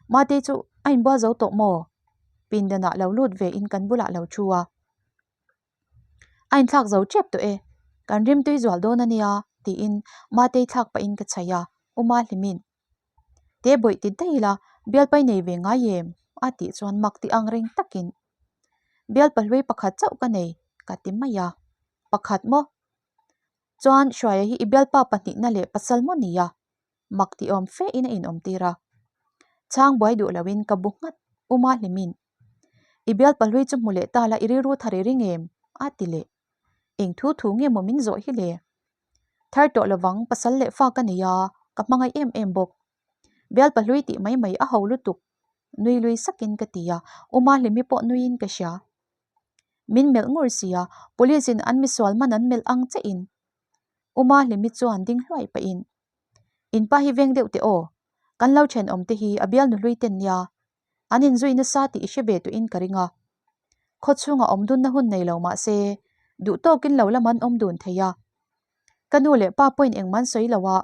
Matei chu a inbual zo tawh maw? Pindanah lo lut ve in kan bulah lo thu a. A inthlak zo tep tawh e, kan rimtui zual dawn a nia tiin Matei thlak pahin ka chhaih a, U Mahlimin, Te bawih ti daih ila bialpai nei ve ngai em? a tih chuan mak ti ang reng takin bialpa hlui pakhat chauh ka nei ka ti mai a, pakhat maw? Chuan Hruaia hi i bialpa pahnihna leh pasal maw nia? Mak ti awm fe in a inawm tir a, chhang buai duh loin ka bu nghat U Mahlimin i bialpa hlui chu hmu leh ta la i rilru thar i ring em? a ti leh, eng thu thu nge maw min zawh hi le? Thar tawh lovang pasal leh fa ka nei a, ka hmangaih em em bawk. Bialpa hlui tih mai mai a ho lutuk. Nui lui sakin ka ti a, U Mahlimi pawh nuiin ka hria. Min melh ngur si a, police in an misual man an melh ang che in. U Mahlimi chuan ding hluai pahin, In pa hi veng deuh teh aw, kan lo thenawm te hi a bialnu hlui ten nia, an inzui nasa tih i hre ve tuhin ka ring a. Khaw chhungah awm dunna hun nei lo mah se, duh tawkin lo lam an awm dun thei a. Ka nu leh pa pawhin engmah an sawi lo a,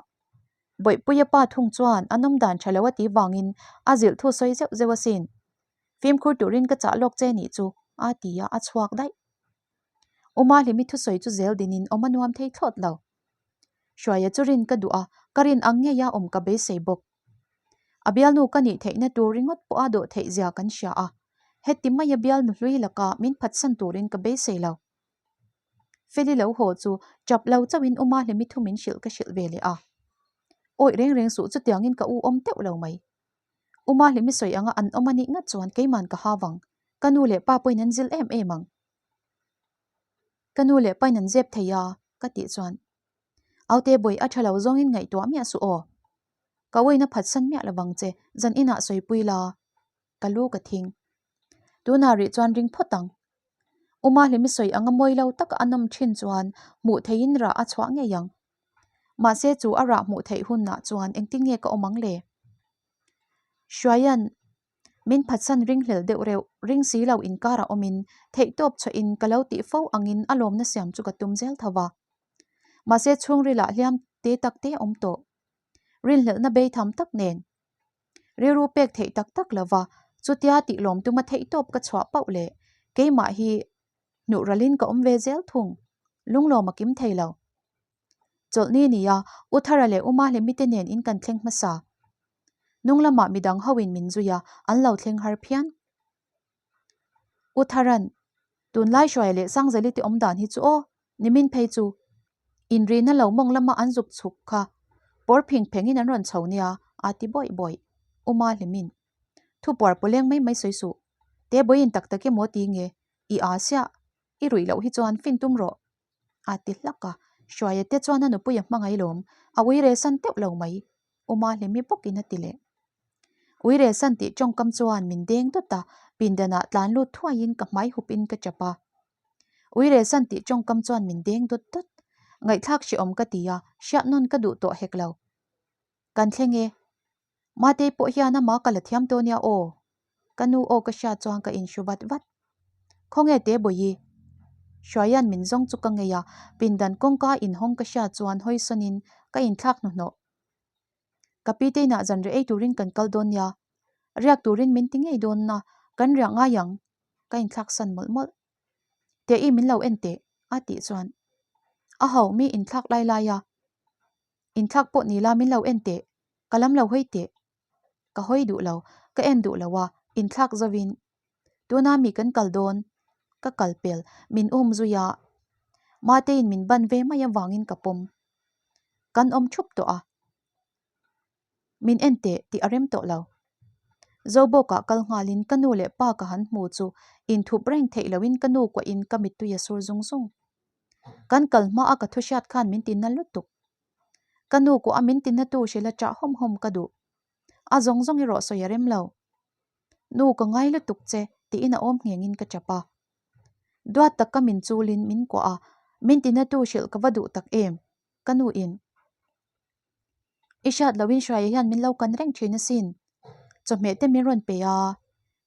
Bawihpuia pa thung chuan an awm dan tha lo a tih vangin a zilh thu sawi zeuh zeuh asin. Fimkhur turin ka chah lawk che nih chu, a ti a, a chhuak daih. U Mahlimi thusawi chu zel dinin awm a nuam thei thlawt lo. Hruaia chu rin ka duh a, ka rin ang ngei a awm ka beisei bawk. A bialnu ka nih theihna tur ringawt pawh a dawh theih zia kan hria a, heti maia bialnu hlui laka min phatsan turin ka beisei lo. Feli lo haw chu chap lo chauhin U Mahlimi thu min hrilh ka hrilh ve leh a. Awih reng reng suh chutiangin ka u awm teuh lo mai. U Mahlimi sawi anga an awm a nih ngat chuan keiman ka ha vang, ka nu leh pa pawhin an zil em em ang. Ka nu leh pain an zep thei a, ka tih chuan Aute bawih a tha lo zawngin ngaihtuah miah suh aw. Ka uina phatsan miah lovang che, zan inah sawipui la, ka lu ka thing. Tunah rih chuan ring phawt ang. U Mahlimi sawi anga mawi lo taka a nawm thin chuan hmuh theihin rah a chhuah ngei ang. Mahse chu a rah hmuh theih hunah chuan engtin nge ka awm ang le? Hruaia'n Min phatsan ringhlel deuh reuh, ring si lo inkar a awmin, theihtawp chhuahin ka lo tih fo angin a lawmna siam chu ka tum zel tho va. Mahse chhungrilah hliam te tak te awm tawh. Rinhlelhna bei tham tak nen. Rilru pek theih tak tak lo va, chutia tih lawm tuma theihtawp ka chhuah pauh leh keimah hi hnuh ralin ka awm ve zel thung. Lunglawm a kim thei lo. Chawlhni nia U Thara leh U Mahlimi te nen in kan thleng hmasa. Hnung lamah midang hoin min zui a, an lo thleng har phian. U Tharan, Tunlai Hruaia leh Sangzeli te awm dan hi chu aw, nimin phei chu. Inrina lo mawng lama an zuk chhuk kha pawr phing phengin an rawn chho nia, a ti bawih bawih. U Mahlimin, Thu puar pawleng mai mai sawi suh. Te bawiin tak tak emaw ti nge, i aa siah, i ruih loh hi chuan fin tum rawh. A ti hlak a, Hruaia te chuan a nupui a hmangaih lawm, a uire san teuh lo mai, U Mahlimi bawkin a ti leh. Uire san tih tawngkam chuan min deng dawt a, pindanah tlan lut thuaiin ka hmai hupin ka chap a. Uire san tih tawngkam chuan min deng dawt dawt. Ngaihthlak hrehawm ka ti a, hriat nawn ka duh tawh hek lo. Kan thleng e. Matei pawh hian amah ka la thiam tawh nia aw. Ka nu aw ka hriat chuan ka inhru vat vat. Khawnge te Bawihi? Hruaia'n min zawng chu ka ngei a, pindan kawngka inhawng ka hriat chuan hawi sawnin ka inthlak hnuhnawh. Ka pi te inah zanriah ei turin kan kal dawn nia. Riak turin min ti ngei dawn a, kan riah ngai ang. Ka inthlak san mawlh mawlh. Teh i min lo en teh, a tih chuan. A ho, mi inthlak lai lai a. Inthlak pawh ni la min lo en teh, ka lam lo hawi teh. Ka hawi duh lo, ka en duh lo a, inthlak zovin tuna mi kan kal dawn, ka kal pel, min um zui a, Mateiin min ban ve mai avangin ka pawm. Kan awm thup tawh a, min en teh tih a rem tawh lo. Zobawkah kal nghalin ka nu leh pa ka han hmu chu inthup reng theih loin ka nu kuahin ka mittui a sur zung zung. Kan kal hma a ka thu hriat khan min ti na lutuk. Ka nu kuah a min ti na tu hrilh a chah hawm hawm ka duh. A zawng zawng erawh sawi a rem lo. Nu ka ngai lutuk che tiin a awm nghengin ka chap a. Duat taka min chulin min kuah a, min ti na tu hrilh ka va duh tak em? Ka nu in. I hriat loin Hruaia hian min lo kan reng thin asin. Chawhmeh te min rawn pe a,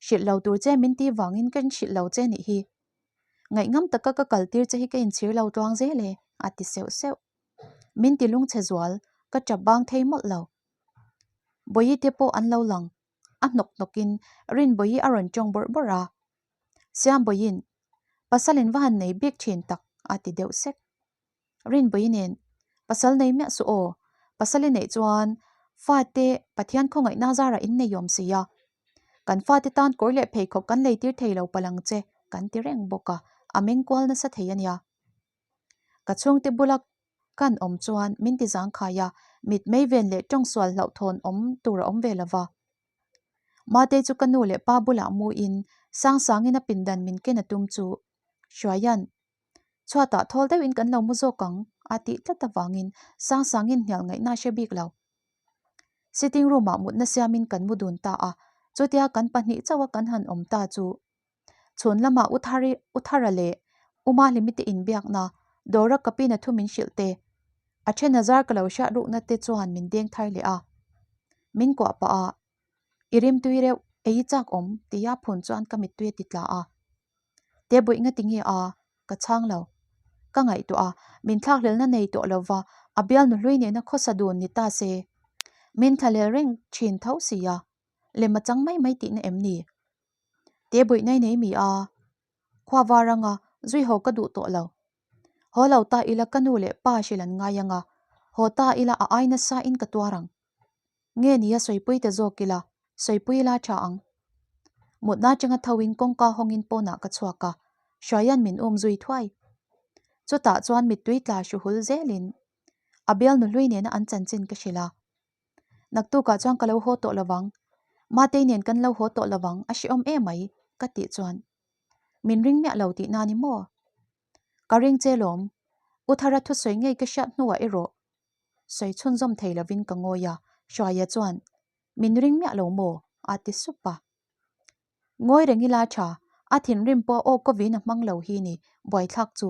hrilh lo tur che min ti vangin ka hrilh lo che nih hi. Ngaihngam taka ka kal tir che hi ka inchhir lo tluang zel e, a ti seuh seuh. Min ti lungchhe zual, ka tap bang thei mawlh lo. Bawihi te pawh an lo lang, a hnawk hnawkin Rinbawihi a rawn tawng bawrh bawrh a. Siambawihin, Pasalin va han nei bik thin tak, a ti deuh sek. Rinbawihi nen, Pasal nei miah suh aw, pasal i neih chuan fate Pathian khawngaihna zarah in nei awm si a, kan fate tan kawr leh pheikhawk kan lei tir thei lo palh ang che kan ti reng bawk a, a meng kual nasa thei a nia. Ka chhungte bula kan awm chuan min ti zangkhai a, mitmei ven leh tawngsual hlauhthawn awm tur a awm ve lo va. Matei chu ka nu leh pa bulah muin Sangsangin a pindan min ken a tum chu Hruaia'n Chhuatah thawl deuhin kan lo mu zawk ang, a tih tlat avangin Sangsangin hnial ngaihna a hre bik lo. Sitting room ah mutna siamin kan mu dun ta a, chutia kan pahnih chauha kan han awm ta chu chhun lamah U Thari, U Thara leh U Mahlimi te inbiakna dawra ka pin a thu min hrilh te, a then a zar ka lo hriat rukna te chuan min deng thar leh a. Min kuah pah a, I rimtui reuh, ei i chak awm tia phun chuan ka mittui a ti tla a. Te buih nga ti nge a? Ka chhang lo. Ka ngaihtuah a, min thlakhlelna nei tawh lo va, a bialnu hlui nena khawsa dun ni ta se. Min thlahlel reng thin tho si a, lem a chang mai mai tihna em ni? Te buih nei nei mi a, khua var anga zui haw ka duh tawh lo. Haw lo ta ila ka nu leh pa hrilh an ngai anga, haw ta ila a ai nasa in ka tuar ang. Nge nia sawipui ta zawk ila, sawipui ila tha ang. Mutna atanga tho in kawngka hawngin pawnah ka chhuak a, Hruaia'n min um zui thuai. Chutah chuan mittui tla hru hul zelin a bialnu hlui nena an chanchin ka hrilh a. Naktukah chuan ka lo haw tawh lovang, Matei nen kan lo haw tawh lovang, a hrehawm emai, ka tih chuan min ring miah lo tihna ni maw? Ka ring che lawm, U Thara thusawi ngei ka hriat hnuah erawh sawi chhunzawm thei lovin ka ngawi a, Hruaia chuan, Min ring miah lo maw? a ti sup a. Ngawi reng ila tha, a thinrim pawh aw kawvin a hmang lo hi ni, buaithlak chu.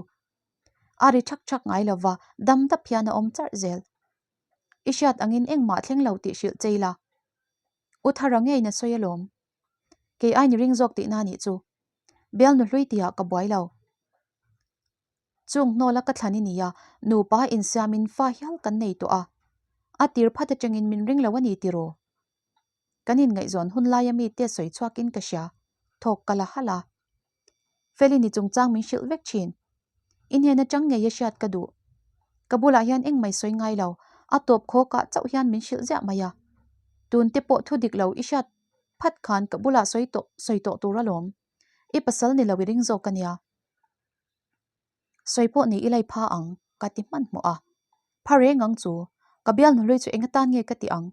A ri thak thak ngai lo va, dam dap hian a awm charh zel. I hriat angin engmah thleng lo tih hrilh che ila. U Thara ngeiin a sawi alawm. Kei ai ni ring zawk tihna nih chu. Bialnu hlui tihah ka buai lo. Chung hnawla ka thlan i nia, nupa insiamin fa hial kan nei tawh a. A tir phat atangin min ring lo a ni tiraw? Kan inngaihzawn hun laia mite sawi chhuakin ka hria, thawk ka la halh a. Feli ni chungchang min hrilh vek thin. I hnen atang ngei a hriat ka duh. Ka bulah hian engmai sawi ngai lo, a tawp khawkah chauh hian min hrilh ziah mai a. Tunte pawh thu dik lo i hriat phat khan ka bulah sawi tawh sawi tawh tur alawm. I pasal ni lo i ring zawk a nia. Sawi pawh ni ila i pha ang, ka ti hmanhmawh a. Pha reng ang chu, ka bialnu hlui chu eng atan nge ka ti ang?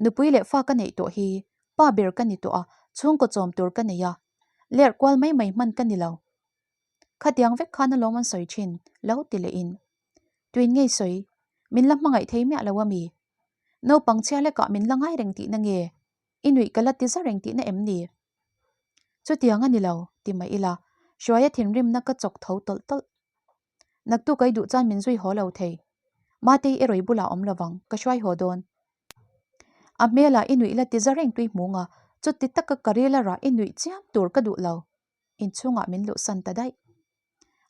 Nupui leh fa ka neih tawh hi, pa ber ka ni tawh a, chhungkaw chawm tur ka nei a, lerh kual mai mai hman ka ni lo. Khatiang vek khan alawm an sawi thin, lo ti leh in. Tuin ngei sawi, min la hmangaih thei miah lo a mi? Naupang chhia lekah min la ngai reng tihna nge? I nuih ka la ti za reng tihna em ni? Chutiang a ni lo, ti mah ila, Hruaia thinrimna ka chawk tho tawlh tawlh. Naktuk ai duh chuan min zui haw lo thei. Matei erawh i bulah awm lovang, ka hruai haw dawn. A hmelah i nuih la ti za reng tui hmung a, chuti taka ka ril a rah i nuih chiam tur ka duh lo. Inchhungah min luhsan ta daih.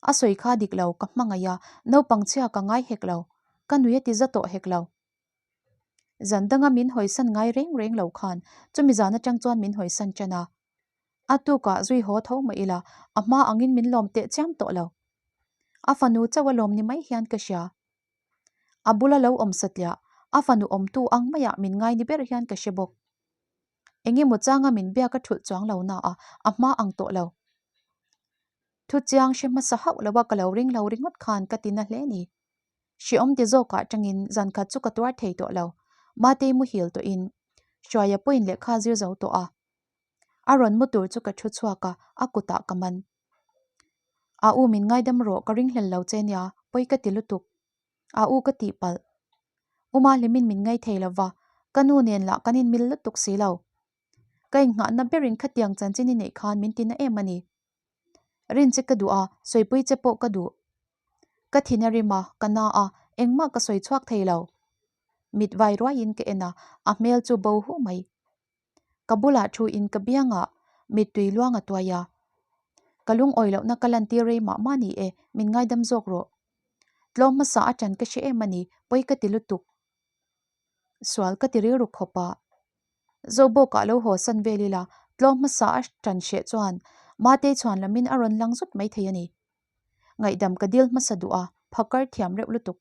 A sawi kha dik lo, ka hmangaih a, naupang chhia ka ngai hek lo, ka nui a ti za tawh hek lo. Zan danga min hawisan ngai reng reng lo khan chumi zan atang chuan min hawisan tan a. A tukah zui haw tho mah ila a hma angin min lawm teh chiam tawh lo. A fanu chauh a lawm ni mai hian ka hria. A bula lo awm satliah a fanu awmtu ang maiah min ngai ni ber hian ka hre bawk. Eng emaw changa min biak a thulh chuang lo na a, a hma ang tawh lo. Thu chiang hre hmasa hauh lo a ka lo ring lo ringawt khan ka ti na hle ni. Hreawm ti zawkah tangin zan khat chu ka tuar thei tawh lo. Matei muhil tawhin Hruaia pawhin lehkha zir zo tawh a. A rawn mu tur chu ka thu chhuak a, a kutah ka man. A u min ngaidam rawh ka ringhlel lo che nia, pawi ka ti lutuk. A u ka tih palh. U Mahlimin min ngai thei lo va, ka nu nen lah kan inmil lutuk si lo. Ka inngahna berin khatiang chanchin i neih khan min tina em a ni. Rin che ka duh a, sawipui che pawh ka duh. Ka thin a rim a, ka na a, engmah ka sawi chhuak thei lo. Mit vai ruaiin ka en a, a hmel chu bo hu mai. Ka bulah thu in ka biangah mittui luang a tuai a. Ka lungawi lohna ka lantir rei mah mah ni e, min ngaidam zawk rawh. Tlawm hmasa a ṭan ka hre em a ni, pawi ka ti lutuk. Sual ka ti rilru khawp a. Zobawkah lo haw san vel ila, tlawm hmasa a ṭan hreh chuan Matei chhuan lamin a rawn lang zut mai thei a ni. Ngaihdam ka dil hmasa duh a, phakar thiam reuh lutuk.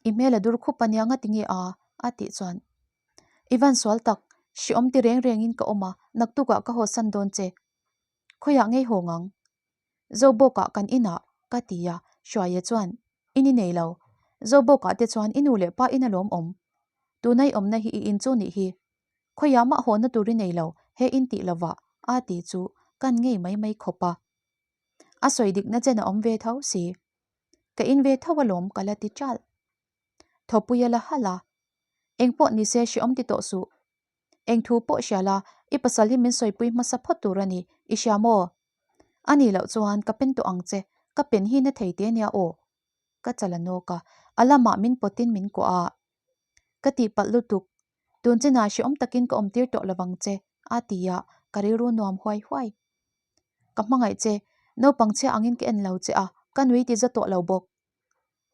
I hmel a dur khup a nia nga tinge a? a tih chuan I van sual tak, hriawm ti reng rengin ka awm a, naktukah ka haw san dawn che. Khawiah ngei haw ngang? Zobawkah kan inah ka ti a, Hruaia chuan In i nei lo. Zobawkah te chuan i nu leh pa in a lawm awm. Tuna i awmna hi i in chu nih hi. Khawiah mah hawna tur i nei lo, he in tih lovah a ti chu kan ngei mai mai khawp a. A sawi dikna chen a awm ve tho si. Ka in ve tho alawm ka la ti ṭalh. Thawpui a la halh a. Engpawh nise hreawm ti tawh suh. Eng thu pawh hria la, i pasal hi min sawipui hmasa phawt tur a ni, i hria maw? A nih loh chuan ka pen tawh ang che, ka pen hi na thei te nia aw. Ka chal a nawk a, a lamah min pawtin min kuah a. Ka tihpalh lutuk, tun chinah hreawm takin ka awmtir tawh lovang che, a ti a, ka rilru nuam huai huai. Ka hmangaih che, naupang chhia angin ka en lo che a, ka nui ti za tawh lo bawk.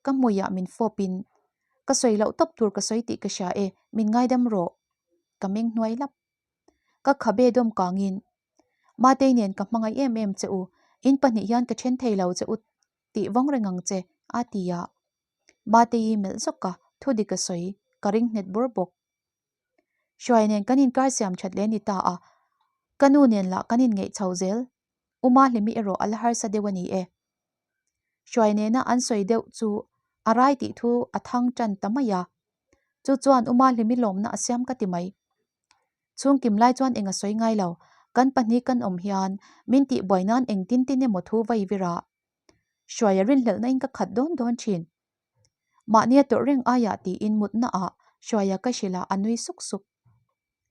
Ka hmuiah min fawpin, Ka sawi loh tawp tur ka sawi tih ka hria e, min ngaidam rawh. Ka meng hnuai lap. Ka khabe dawm kangin, Matei nen ka hmangaih em em che u, in pahnih hian ka then thei lo che u tih vawng reng ang che, a ti a. Matei melh zawk a, thu dik a sawi, ka ring nghet bur bawk. Hruai nen kan inkar siam that leh a ni ta a, ka nu nen lah kan inngeih chho zel. U Mahlimi erawh a la harsa deuh a ni e. Hruai nena an sawi deuh chu a rai tih thu a thang tan ta mai a. Chu chuan U Mahlimi lawmna a siam ka ti mai. Chhungkim lai chuan eng a sawi ngai lo, kan pahnih kan awm hian min tihbuai nan engtin tin emaw thu vai vir a. Hruai a rinhlelhna in ka khat dawn dawn thin. Mahnia tawrh reng aiah tiin mutna ah Hruaia ka hrilh a, a nui suk suk.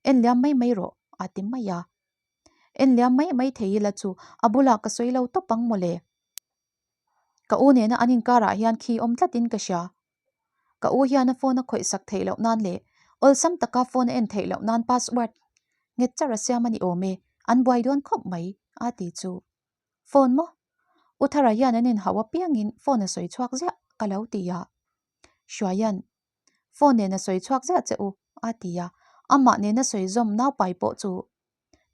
En liam mai mai rawh, a ti mai a. En liam mai mai thei ila chu a bulah ka sawi lo tawp ang mawle. Ka u nena an inkarah hian khi awm tlatin ka hria. Ka u hian a phone a khawih sak theih loh nan leh awlsam taka phone a en theih loh nan password nghet char a siam a ni awm e, an buai dawn khawp mai, a ti chu. Phone maw? U Thara hian an inhauh apiangin phone a sawi chhuak ziah ka lo ti a. Hruaia'n, Phone nen a sawi chhuak ziah che u, a ti a. Amah nena sawi zawm naupai pawh chu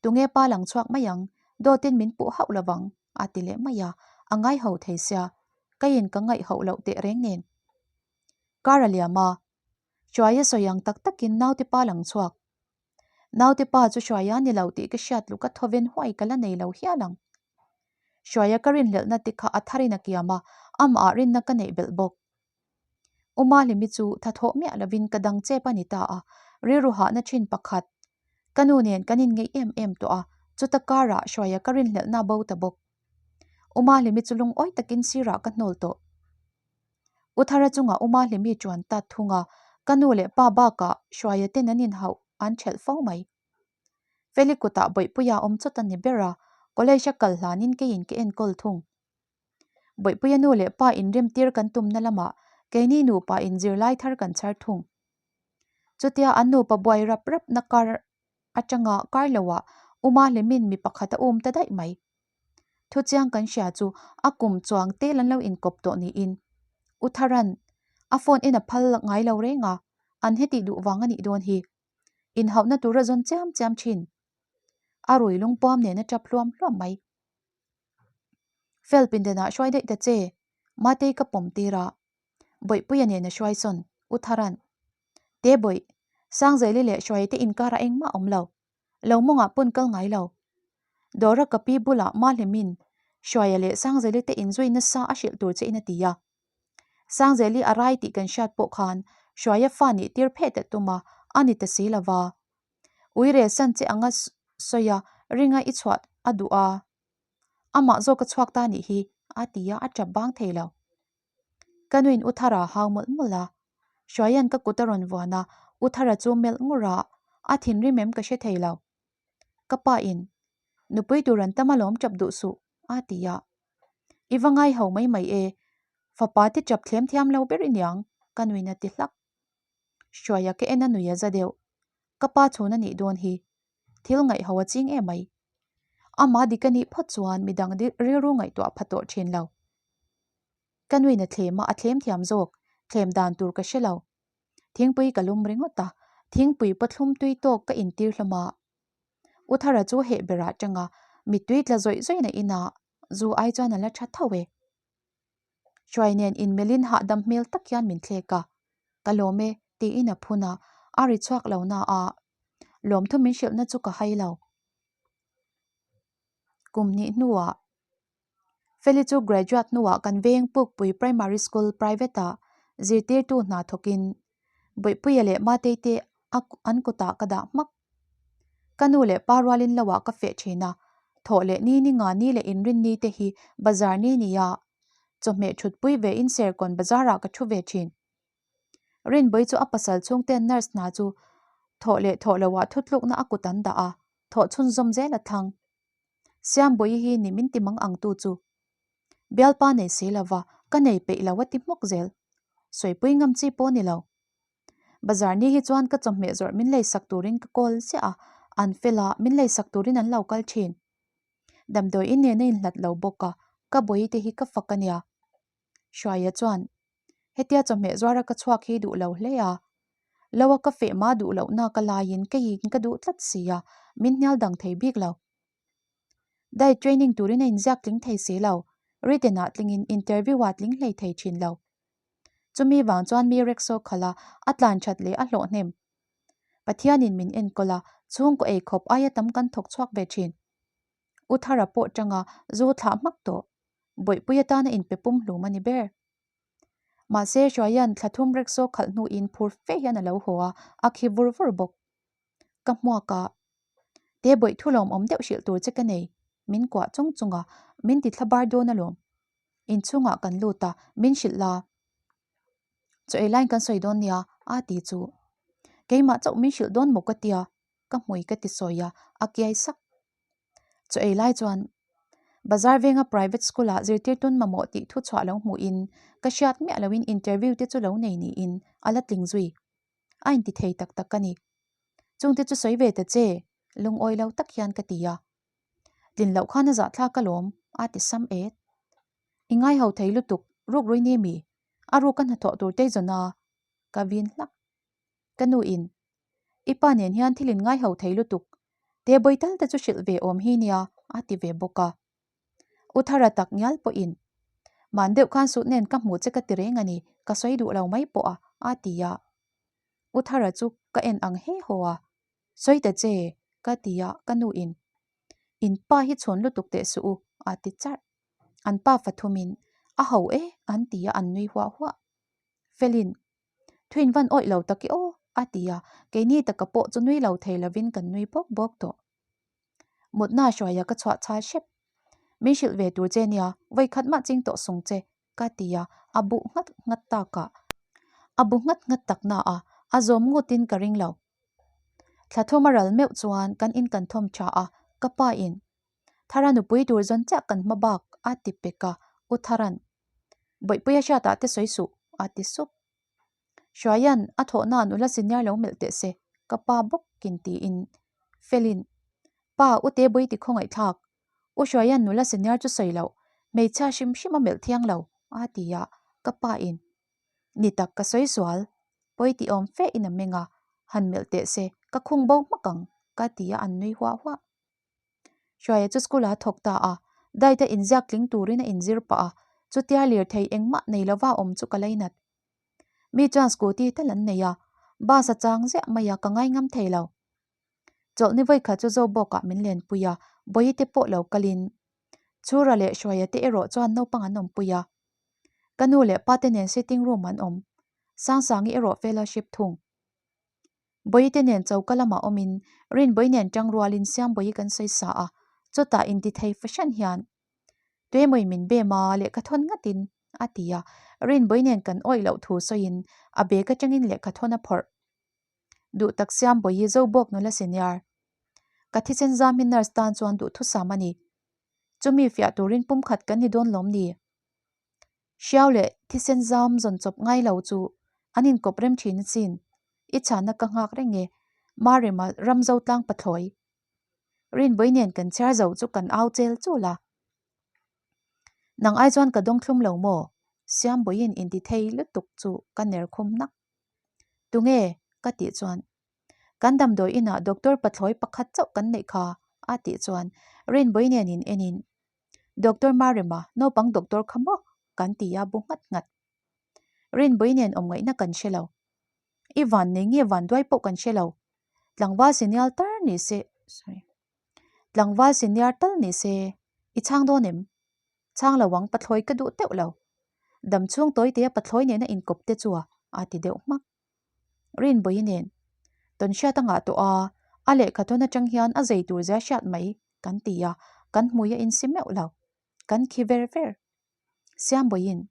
tunge pa lang chhuak mai ang, dawtin min puh hauh lovang, a ti leh mai a. A ngaiho thei sia, keiin ka ngaihhoh loh teh reng nen. Kar a liam a, Hruaia sawi ang tak takin naute pa lang chhuak. Naute pa chu Hruaia ni lo tih ka hriat luh ka thawven huai ka la nei lo hial ang. Hruaia ka rinhlelhna te kha a tharin a kiam a, amah rinna ka neih belh bawk. U Mahlimi chu tha thawh miah lovin ka dang chep a ni ta a, rilru hahna thin pakhat. Ka nu nen kan inngeih em em tawh a, chuta karah Hruaia ka rinhlelhna a bo ta bawk. U Mahlimi chu lungawi takin sirah ka hnawl tawh. U Thara chungah U Mahlimi chuan tat thung a, ka nu leh pa bakah Hruaia ten an inhauh an ṭhelh fo mai. Feli kutah Bawihpuia awm chawt a ni ber a, college a kal hlanin keiin ka enkawl thung. Bawihpuia nu leh pa inremtir kan tumna lamah keini nupa in zirlai thar kan chhar thung. Chutia an nupa buai rap rapna kar atanga kar loah U Mahlimin mi pakhat a um ta daih mai. Thuchiang kan hria chu a kum chuang tel an lo inkawp tawh niin U Tharan a phone en a phal ngai lo reng a, an hetih duh vang a nih dawn hi. Inhauhna tur a zawn chiam chiam thin. A rui lungpuam nen a tap hluam hluam mai. Fel pindanah hruai daih ta che, Matei ka pawm tir a, Bawihpuia nen a hruai sawn, U Tharan. Te Bawih, Sangzeli leh Hruaite inkarah engmah a awm lo. Lo mawngah pawn kal ngai lo. Dawra ka pi bulah Mahlimin Hruaia leh Sangzeli te inzui nasa a hrilh tur che in a ti a. Sangzeli a rai tih kan hriat pawh khan Hruaia fa nih tir phet a tum a, a ni ta si lova. Ui rel san che anga sawi a, ringa i chhuah a duh a. Amah zawk a chhuak ta nih hi, a ti a, a tap bang thei lo. Ka nuin U Thara a hau mawlh mawlh a. Hruaia'n ka kut a rawn vuan a, U Thara chu melh ngur a, a thinrim em ka hre thei lo. Ka pa in, Nupui tur an tam alawm tap duh suh, a ti a. I va ngai ho mai mai e, fapa te tap thlem thiam lo ber i niang, ka nuin a ti hlak. Hruaia ka en a nui a za deuh. Ka pa chhun a nih dawn hi. Thil ngaihho a ching em mai. Amah dik a nih phawt chuan midang rilru ngaihtuah pha tawh thin lo. Ka nuin a thlem a, a thlem thiam zawk, thlem dan tur ka hre lo. Thingpui ka lum ringawt a, thingpui pawthlum tui tawk ka intir hlawm a. U Thara chu heh berah tanga mittui tla zawih zawih na inah zu ai chuan a la tha tho e. Hruai nen inmelin hahdam hmel tak hian min thlek a, Ka lawm e, tiin a phun a, a ri chhuak lo na a, lawmthu min hrilhna chu ka hai lo. Kum hnih hnuah Feli chu graduate hnuah kan veng Pukpui Primary School private-ah zirtirtu hna thawkin Bawihpuia leh Matei te an kutah ka dah hmak. Ka nu leh pa rualin loah ka feh thin a, thawh leh ni ni nga ni leh inrin ni te hi bazar ni nia chawhmeh thutpui ve in Serkawn bazarah ka thu ve thin. Rinbui chu a pasal chhungten nurse hna chu thawh leh thawh loah thutlukna a kut an dah a, thawh chhunzawm zel a thlang. Siambuii hi ni min ti mang ang tu chu. Bialpa nei si lova, ka nei peih lo a ti hmawk zel. Sawipui ngam chi pawh ni lo. Bazar ni hi chuan ka chawhmeh zawrh min leisak turin ka call ziah a, an fel a, min leisak turin an lo kal thin. Damdawi in nen a inhlat lo bawk a, ka bawihte hi ka fak a nia. Hruaia chuan, Hetia chawhmeh zuara ka chhuak hi duh lo hle a, lo a ka feh mah duh lohna ka laiin keiin ka duh tlat si a, min hnial dang thei bik lo. Diet training turin a inziak tling thei si lo, written ah tlingin interview ah tling hlei thei thin lo. Chumi vang chuan mi rickshaw khalh a, a tlan that leh a hlawh hnem. Pathianin min enkawl a, chhungkaw ei khawp aia tam kan thawk chhuak ve thin. U Thara pawh tanga zu thlah hmak tawh. Bawihpui atana inpe pum hlum a ni ber. Mahse Hruaia'n thla thum rickshaw khalh hnuin phur fe hian a lo haw a, a khi vur vur bawk. Ka hmuak a, Te bawih thu lawmawm deuh hrilh tur che ka nei, min kuah chung chung a, min ti thla bar dawn alawm. Inchhungah kan lut a, min hrilh la. Chaw ei laiin kan sawi dawn nia, a ti chu. Keimah chauh min hrilh dawn maw ka tia, ka hmui ka ti sawi a, a kiai sak. Chaw ei lai chuan Bazar venga private school ah zirtirtun mamawh tih thu chhuah lo hmuhin ka hriat miah loin interview te chu lo nei niin a la tling zui. A inti thei tak tak a ni. Chungte chu sawi ve ta che, lungawi lo tak hian ka ti a. Tlin loh khan a zahthlak alawm, a ti sam et. I ngai ho thei lutuk, ruk rui ni mi? A ruk a hnathawh tur te zawn a, ka vin hlak. Ka nu in, I pa nen hian thil in ngai ho thei lutuk, te bawi tal te chu hrilh ve awm hi nia, a ti ve bawk a. U Thara tak ngial pawhin, Man deuh khan suit nen ka hmuh che ka ti reng a ni, ka sawi duh lo mai pawh a, a ti a. U Thara chu ka en ang he haw a, Sawi ta che, ka ti a, ka nu in, In pa hi chhawn lutuk teh suh u, a ti charh. An pa fathumin, A ho e, an ti a, an nui huah huah. Felin, Thuin van awih lo tak i aw, a ti a, keini taka pawh chu nui lo thei lovin kan nui bawk bawk tawh. Mutna hruaia ka chhuah chhal hrep. Min hrilh ve tur che nia, vawi khat mah ching tawh sung che, ka ti a, a buh nghat nghat tak a. A bu nghat nghat tak na a, a zawm ngutin ka ring lo. Thla thum a ral meuh chuan kan in kan thawm tha a, ka pa in, Thara nupui tur zawn chiah kan hma bak, a ti pek a, U Tharan, Bawihpuia hriatah te sawi suh, a ti sup. Hruaia'n a thawhna nula senior lo melh teh se, ka pa bawkin tiin Felin, Pa, U Tebui ti khawngaihthlak. U Hruaia'n nula senior chu sawi loh, hmeichhia hrim hrim a melh thiang lo, a ti a, ka pa in, Ni tak ka sawi sual, pawi ti awm fe in a meng a, han melh teh se, ka khung bo hmak ang, ka ti a an nui huah huah. Hruaia chu school ah a thawk ta a, diet a inziak tling turin a inzir pah a, chutia lirthei engmah nei lova awm chu ka lainat. Mi chuan scooty tal an nei a, bus a chang ziah mai a, ka ngai ngam thei lo. Chawlhni vawikhat chu Zobawkah min lenpui a, Bawihte pawh lo kalin. Chhura leh Hruaia te erawh chuan naupang an awmpui a. Ka nu leh pa te nen sitting room an awm. Sangsangi erawh fellowship thung. Bawihte nen choka lamah awmin Rinbawi nen tang rualin Siambawihi kan sawi sa a, chutah intithei fahran hian Tuemawi min bem a, lehkha thawn ngatin a ti a, Rinbawi nen kan awih loh thu sawiin a bag atangin lehkha thawn a phawrh. Duh tak Siambawihi zo bawk nula senior. Ka thisen zam hi nurse tan chuan duhthusam a ni. Chumi fiah turin pumkhat kan ni dawn lawm ni? Hriau leh thisen zam zawn chawp ngai lo chu an inkawp rem thin asin. I chhanna ka nghak reng e, Marema ramzo tlang pathlawi. Rinbawi nen kan chhiar zo chu kan au chel chul a. Nang ai chuan ka dawng thlum lo maw? Siambawiin inti thei lutuk chu ka ner khum nak. Tunge? ka tih chuan Kan damdawi inah doctor pathlawi pakhat chauh kan neih kha a tih chuan Rinbawi nen in enin Doctor Marema, naupang doctor kha maw? kan ti a bu nghat nghat. Rinbawi nen awm ngaihna kan hre lo. I van nei nge van duai pawh kan hre lo. Tlangval senial tar ni se, sorry, tlangval senior tal ni se, i chhang dawn em? Chhang lo ang, pathlawi ka duh teuh lo. Dam chhung tawi tea pathlawi nena inkawp te chu a, a ti deuh hmak. Rinbawi nen tawn hriat a ngah tawh a, a lehkha thawn atang hian a zei tur zia hriat mai kan ti a, kan hmui a insi meuh lo, kan khi ver ver. Siambawiin,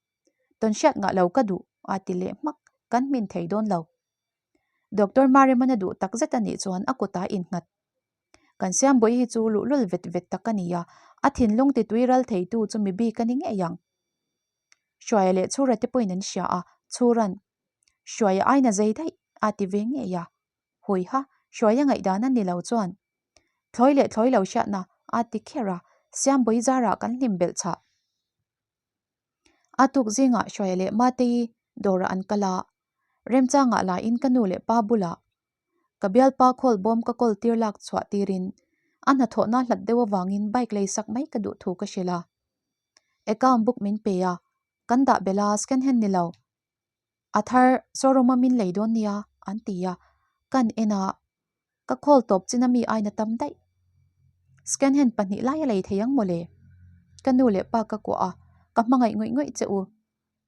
Tawn hriat ngah lo ka duh a ti leh hmak. Kan hmin thei dawn lo. Doctor Marimana duh tak zet a nih chuan a kutah innghat. Kan Siambawi hi chu luhlul vet vet tak a ni a, a thinlung titui ral theitu chu mi bik a ni ngei ang. Hruaia leh Chhura te pawhin an hria a, Chhura'n, Hruaia aina zei daih a ti ve ngei a. Huiha, Hruaia ngaihdan a ni lo chuan thlawi leh thlawi lo hriatna a ti kher a, Siambawi zarah kan hlim belh chhah. A tuk zingah Hruaia leh Matei dawrah an kal a, remchangah lain ka nu leh pa bulah ka bialpa khawl bawm ka kawl tir lak chhuah tirin a hnathawhna hlat deuh avangin bike lei sak mai ka duh thu ka hrilh a. Account book min pe a, kan dah belh a scan hen ni lo. A thar showroom a min lei dawn nia an ti a, kan en a, ka call tawp chin a mi aina tam daih. Scan hand pahnih lai a lei thei ang mawle. Ka nu leh pa ka kuah a, ka hmangaih ngawih ngawih che u.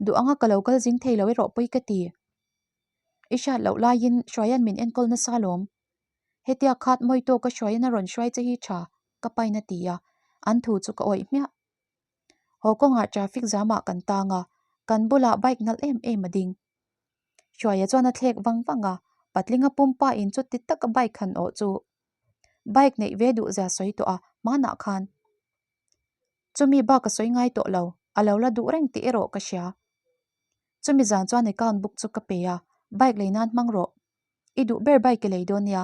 Duh anga ka lo kal zing thei lo erawh pawi ka ti. I hriat loh laiin Hruaia'n min enkawl nasa alawm. Hetia khat mawi tawka Hruaia'n a rawn hruai che hi tha, ka pain a ti a, an thu chu ka awih hmiah. Haw kawngah traffic zamah kan tang a, kan bulah bike nalh em em a ding. Hruaia chuan a thlek vang vang a, patlinga pumpa in chuti taka bike han awh chu bike neih ve duh zia sawi tawh a, hmanah khan chumi bak a sawi ngai tawh lo, a lo la duh reng tih erawh ka hria. Chumi zan chuan account book chu ka pe a, bike lei nan hmang rawh. I duh ber bike i lei dawn nia.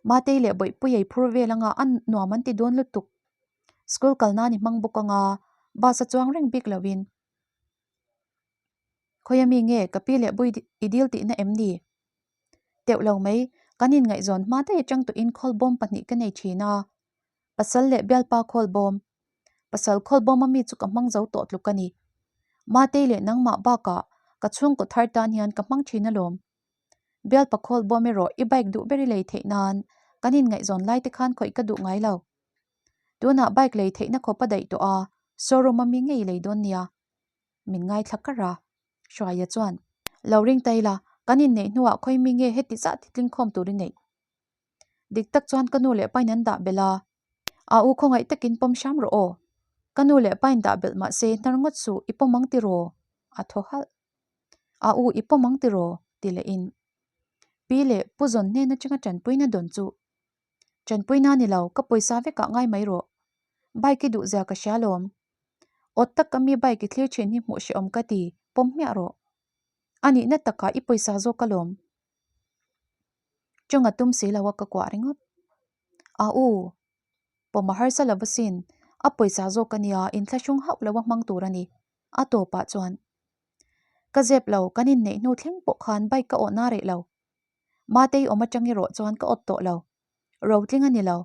Matei leh Bawihpui ei phur vel anga a nuam an ti dawn lutuk. School kal nan i hmang bawk anga bus a chuang reng bik loin. Khawi ami nge ka pi leh bui i dil tihna em ni? Teuh lo mai, kan inngaihzawn hma daih atang tawhin khawlbawm pahnih ka nei thin a. Pasal leh bialpa khawlbawm. Pasal khawlbawm ami chu ka hmang zo tawh tluk a ni. Matei leh nangmah bakah ka chhungkaw thar tan hian ka hmang thin alawm. Bialpa khawlbawm erawh i bike duh ber i lei theih nan kan inngaihzawn lai te khan khawih ka duh ngai lo. Tunah bike lei theihna khawp a daih tawh a, showroom ami ngei lei dawn nia. Min ngaithla kar a, Hruaia chuan, Lo ring ta ila, kan inneih hnuah khawi mi nge heti zat hi tlingkhawm tur i neih? Dik tak chuan ka nu leh pain an dah belh a, A u khawngaih takin pawm hram rawh aw. Ka nu leh pain dah belh mah se hnar ngawt suh i pawm ang tiraw? A thaw halh. A u i pawm ang tiraw? ti lehin Pi leh Pu Zawn hnen atanga tanpuina dawn chu Tanpuina ni lo, ka pawisa vekah ngai mai rawh. Bike i duh zia ka hria lawm. Awt tak ka mi bike i thlir thin hi hmuh hrehawm ka ti, pawm hmiah rawh. A nihna takah i pawisa zawk alawm. Chunga tum si lo a ka kuah ringawt. A u, pawm a harsa lo asin, a pawisa zawk a nia, inthlahrung hauh lo a hmang tur a ni. A tawpah chuan, Ka zep lo, kan inneih hnu thleng pawh khan bike ka awhna reh lo. Matei awm atang erawh chuan ka awt tawh lo. Rotling a ni lo.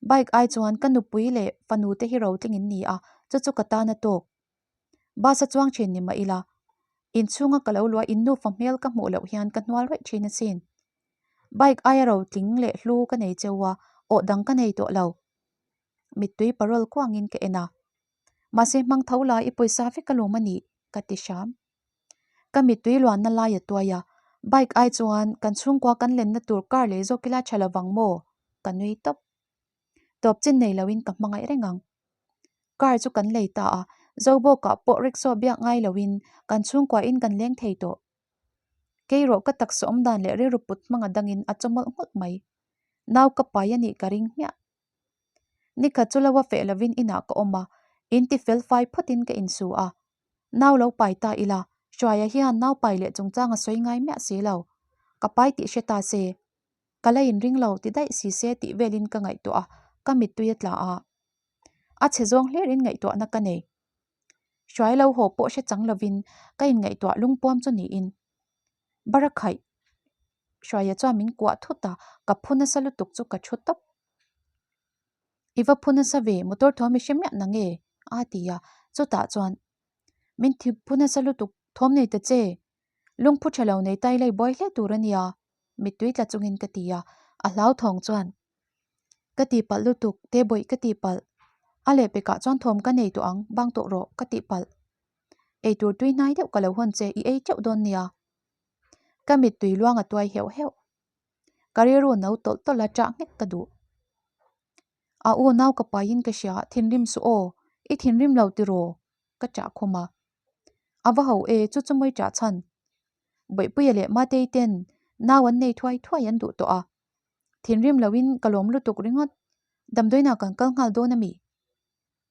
Bike ai chuan ka nupui leh fanu te hi rotling in ni a, chu chu ka tan a tawk. Bus a chuang thin ni mah ila, inchhunga ka lo luah in nufa hmel ka hmuh loh hian ka hnual raih thin asin. Bike aia rotling leh hlu ka nei cheu a, awh dang ka nei tawh lo. Mittui parol kuangin ka en a. Mahse hmang tho la i pawisa vek alawm a nih, ka ti hram. Ka mittui luanna lai a tuai a, bike ai chuan kan chhungkua kan lenna tur car lei zawk ila tha lovang maw? Ka nui tawp. Tawp chin nei loin ka hmangaih reng ang. Car chu kan lei ta a, Zobawkah pawh rickshaw biak ngai loin kan chhungkuain kan leng thei tawh. Keirawh ka taksa awm dan leh rilru put hmanga dangin a chaw mawlh nghulh mai. Nau ka pai a nih ka ring hmiah. Nikhat chu lo a feh lovin inah ka awm a, in ti fel fai phawtin ka insu a. Nau lo pai ta ila, Hruaia hian nau pai leh chungchang a sawi ngai miah si lo. Ka pai tih hre ta se. Ka la inring lo ti daih si se tih velin ka ngaihtuah a, ka mittui a tla a. A chhe zawng hlirin ngaihtuahna ka nei. Hruai lo haw pawh hre chang lovin ka inngaihtuah lungpuam chu niin. Barakhaih! Hruaia chuan min kuah thut a, ka phu nasa lutuk chu ka thu tawp. I va phu nasa ve, motor thawm i hre miah na nge? a ti a, chutah chuan, Min thi phu nasa lutuk, thawm nei ta che. Lungphu tha lo nei tai lei buai hle tur a nia, mittui tla chungin ka ti a, a hlauthawng chuan, Ka tihpalh lutuk, Tebawih ka tihpalh. A lehpekah chuan thawm ka nei tawh ang, bang tawh rawh, ka tihpalh. Eitur tui hnai deuh ka lo hawn che, i ei teuh dawn nia. Ka mittui luang a tuai heuh heuh. Ka rilru no tawlh tawlh a ṭah nghek ka duh. A u nau ka paiin ka hria, thinrim suh aw, i thinrim lo tiraw? Ka ṭah khum a. A va ho e, chu chu mawi ṭah chhan. Bawihpuia leh Matei ten nau an nei thuai thuai an duh tawh a. Thinrim loin ka lawm lutuk ringawt. Damdawiinah kan kal nghal dawn a mi?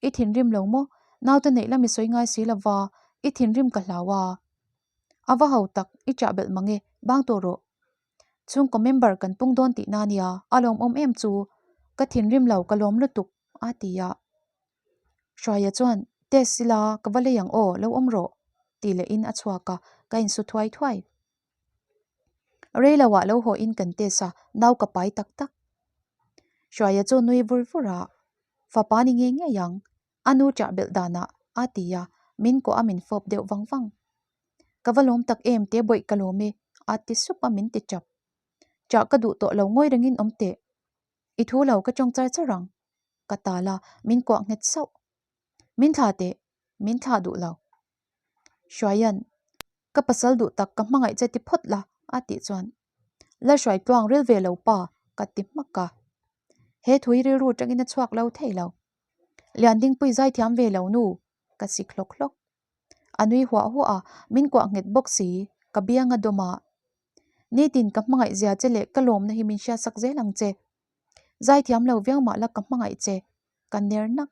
I thinrim lo maw? Naute neih lam i sawi ngai si lova, i thinrim ka hlau a. A va ho tak, i chah belh mang e, bang tawh rawh. Chhungkaw member kan pung dawn tihna a nia, a lawmawm em chu. Ka thinrim lo, ka lawm lutuk, a ti a. Hruaia chuan, Test ila, ka va lei ang aw, lo awm rawh, tih lehin a chhuak a, ka insu thuai thuai. Rei loah lo haw in kan test a, nau ka pai tak tak. Hruaia chu nui vur vur a, Fapa ni ngei ngei ang, a nu chah belh danah a ti a, min kawh a min fawp deuh vang vang. Ka va lawm tak em te bawih ka lawm e, a ti sup a min ti chap. Chah ka duh tawh lo ngawi rengin awm teh. I thu lo ka tawng char char ang. Ka tal a, min kuah nghet sauh. Min thlah teh, min thlah duh lo. Hruaia'n, Ka pasal duh tak ka hmangaih che ti phawt la, a tih chuan, La hruai tluang ril ve lo pa, ka ti hmak a. He thui rilru tangin a chhuak lo thei lo. Liandingpui zaithiam ve lo nu, ka sik hlawk hlawk. A nui huah huah a, min kuah nghet bawk si, ka biang a dawm a. Nitin ka hmangaih zia che leh ka lawmna hi min hriatsak zel ang che. Zaithiam lo viau mah la ka hmangaih che, ka ner nak.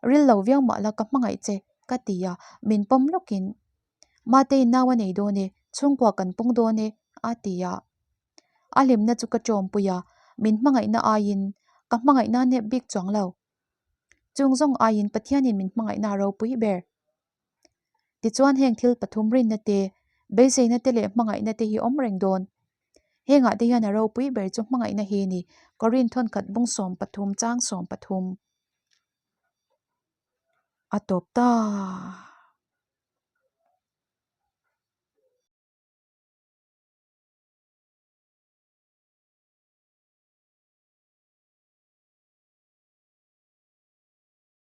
Ril lo viau mah la ka hmangaih che, ka ti a, min pawm lawkin, Matei nau a nei dawn e, chhungkua kan pung dawn e, a ti a. A hlimna chu ka tawmpui a, min hmangaihna aiin ka hmangaihna nep bik chuang lo. Chung zawng aiin Pathianin min hmangaihna a ropui ber. Tichuan heng thil pathum rinna te, beiseina te leh hmangaihna te hi awm reng dawn. Hengah te hian a ropui ber chu hmangaihna hi ni, Korin thawnkhat bung 13 chang 13. A tawp ta.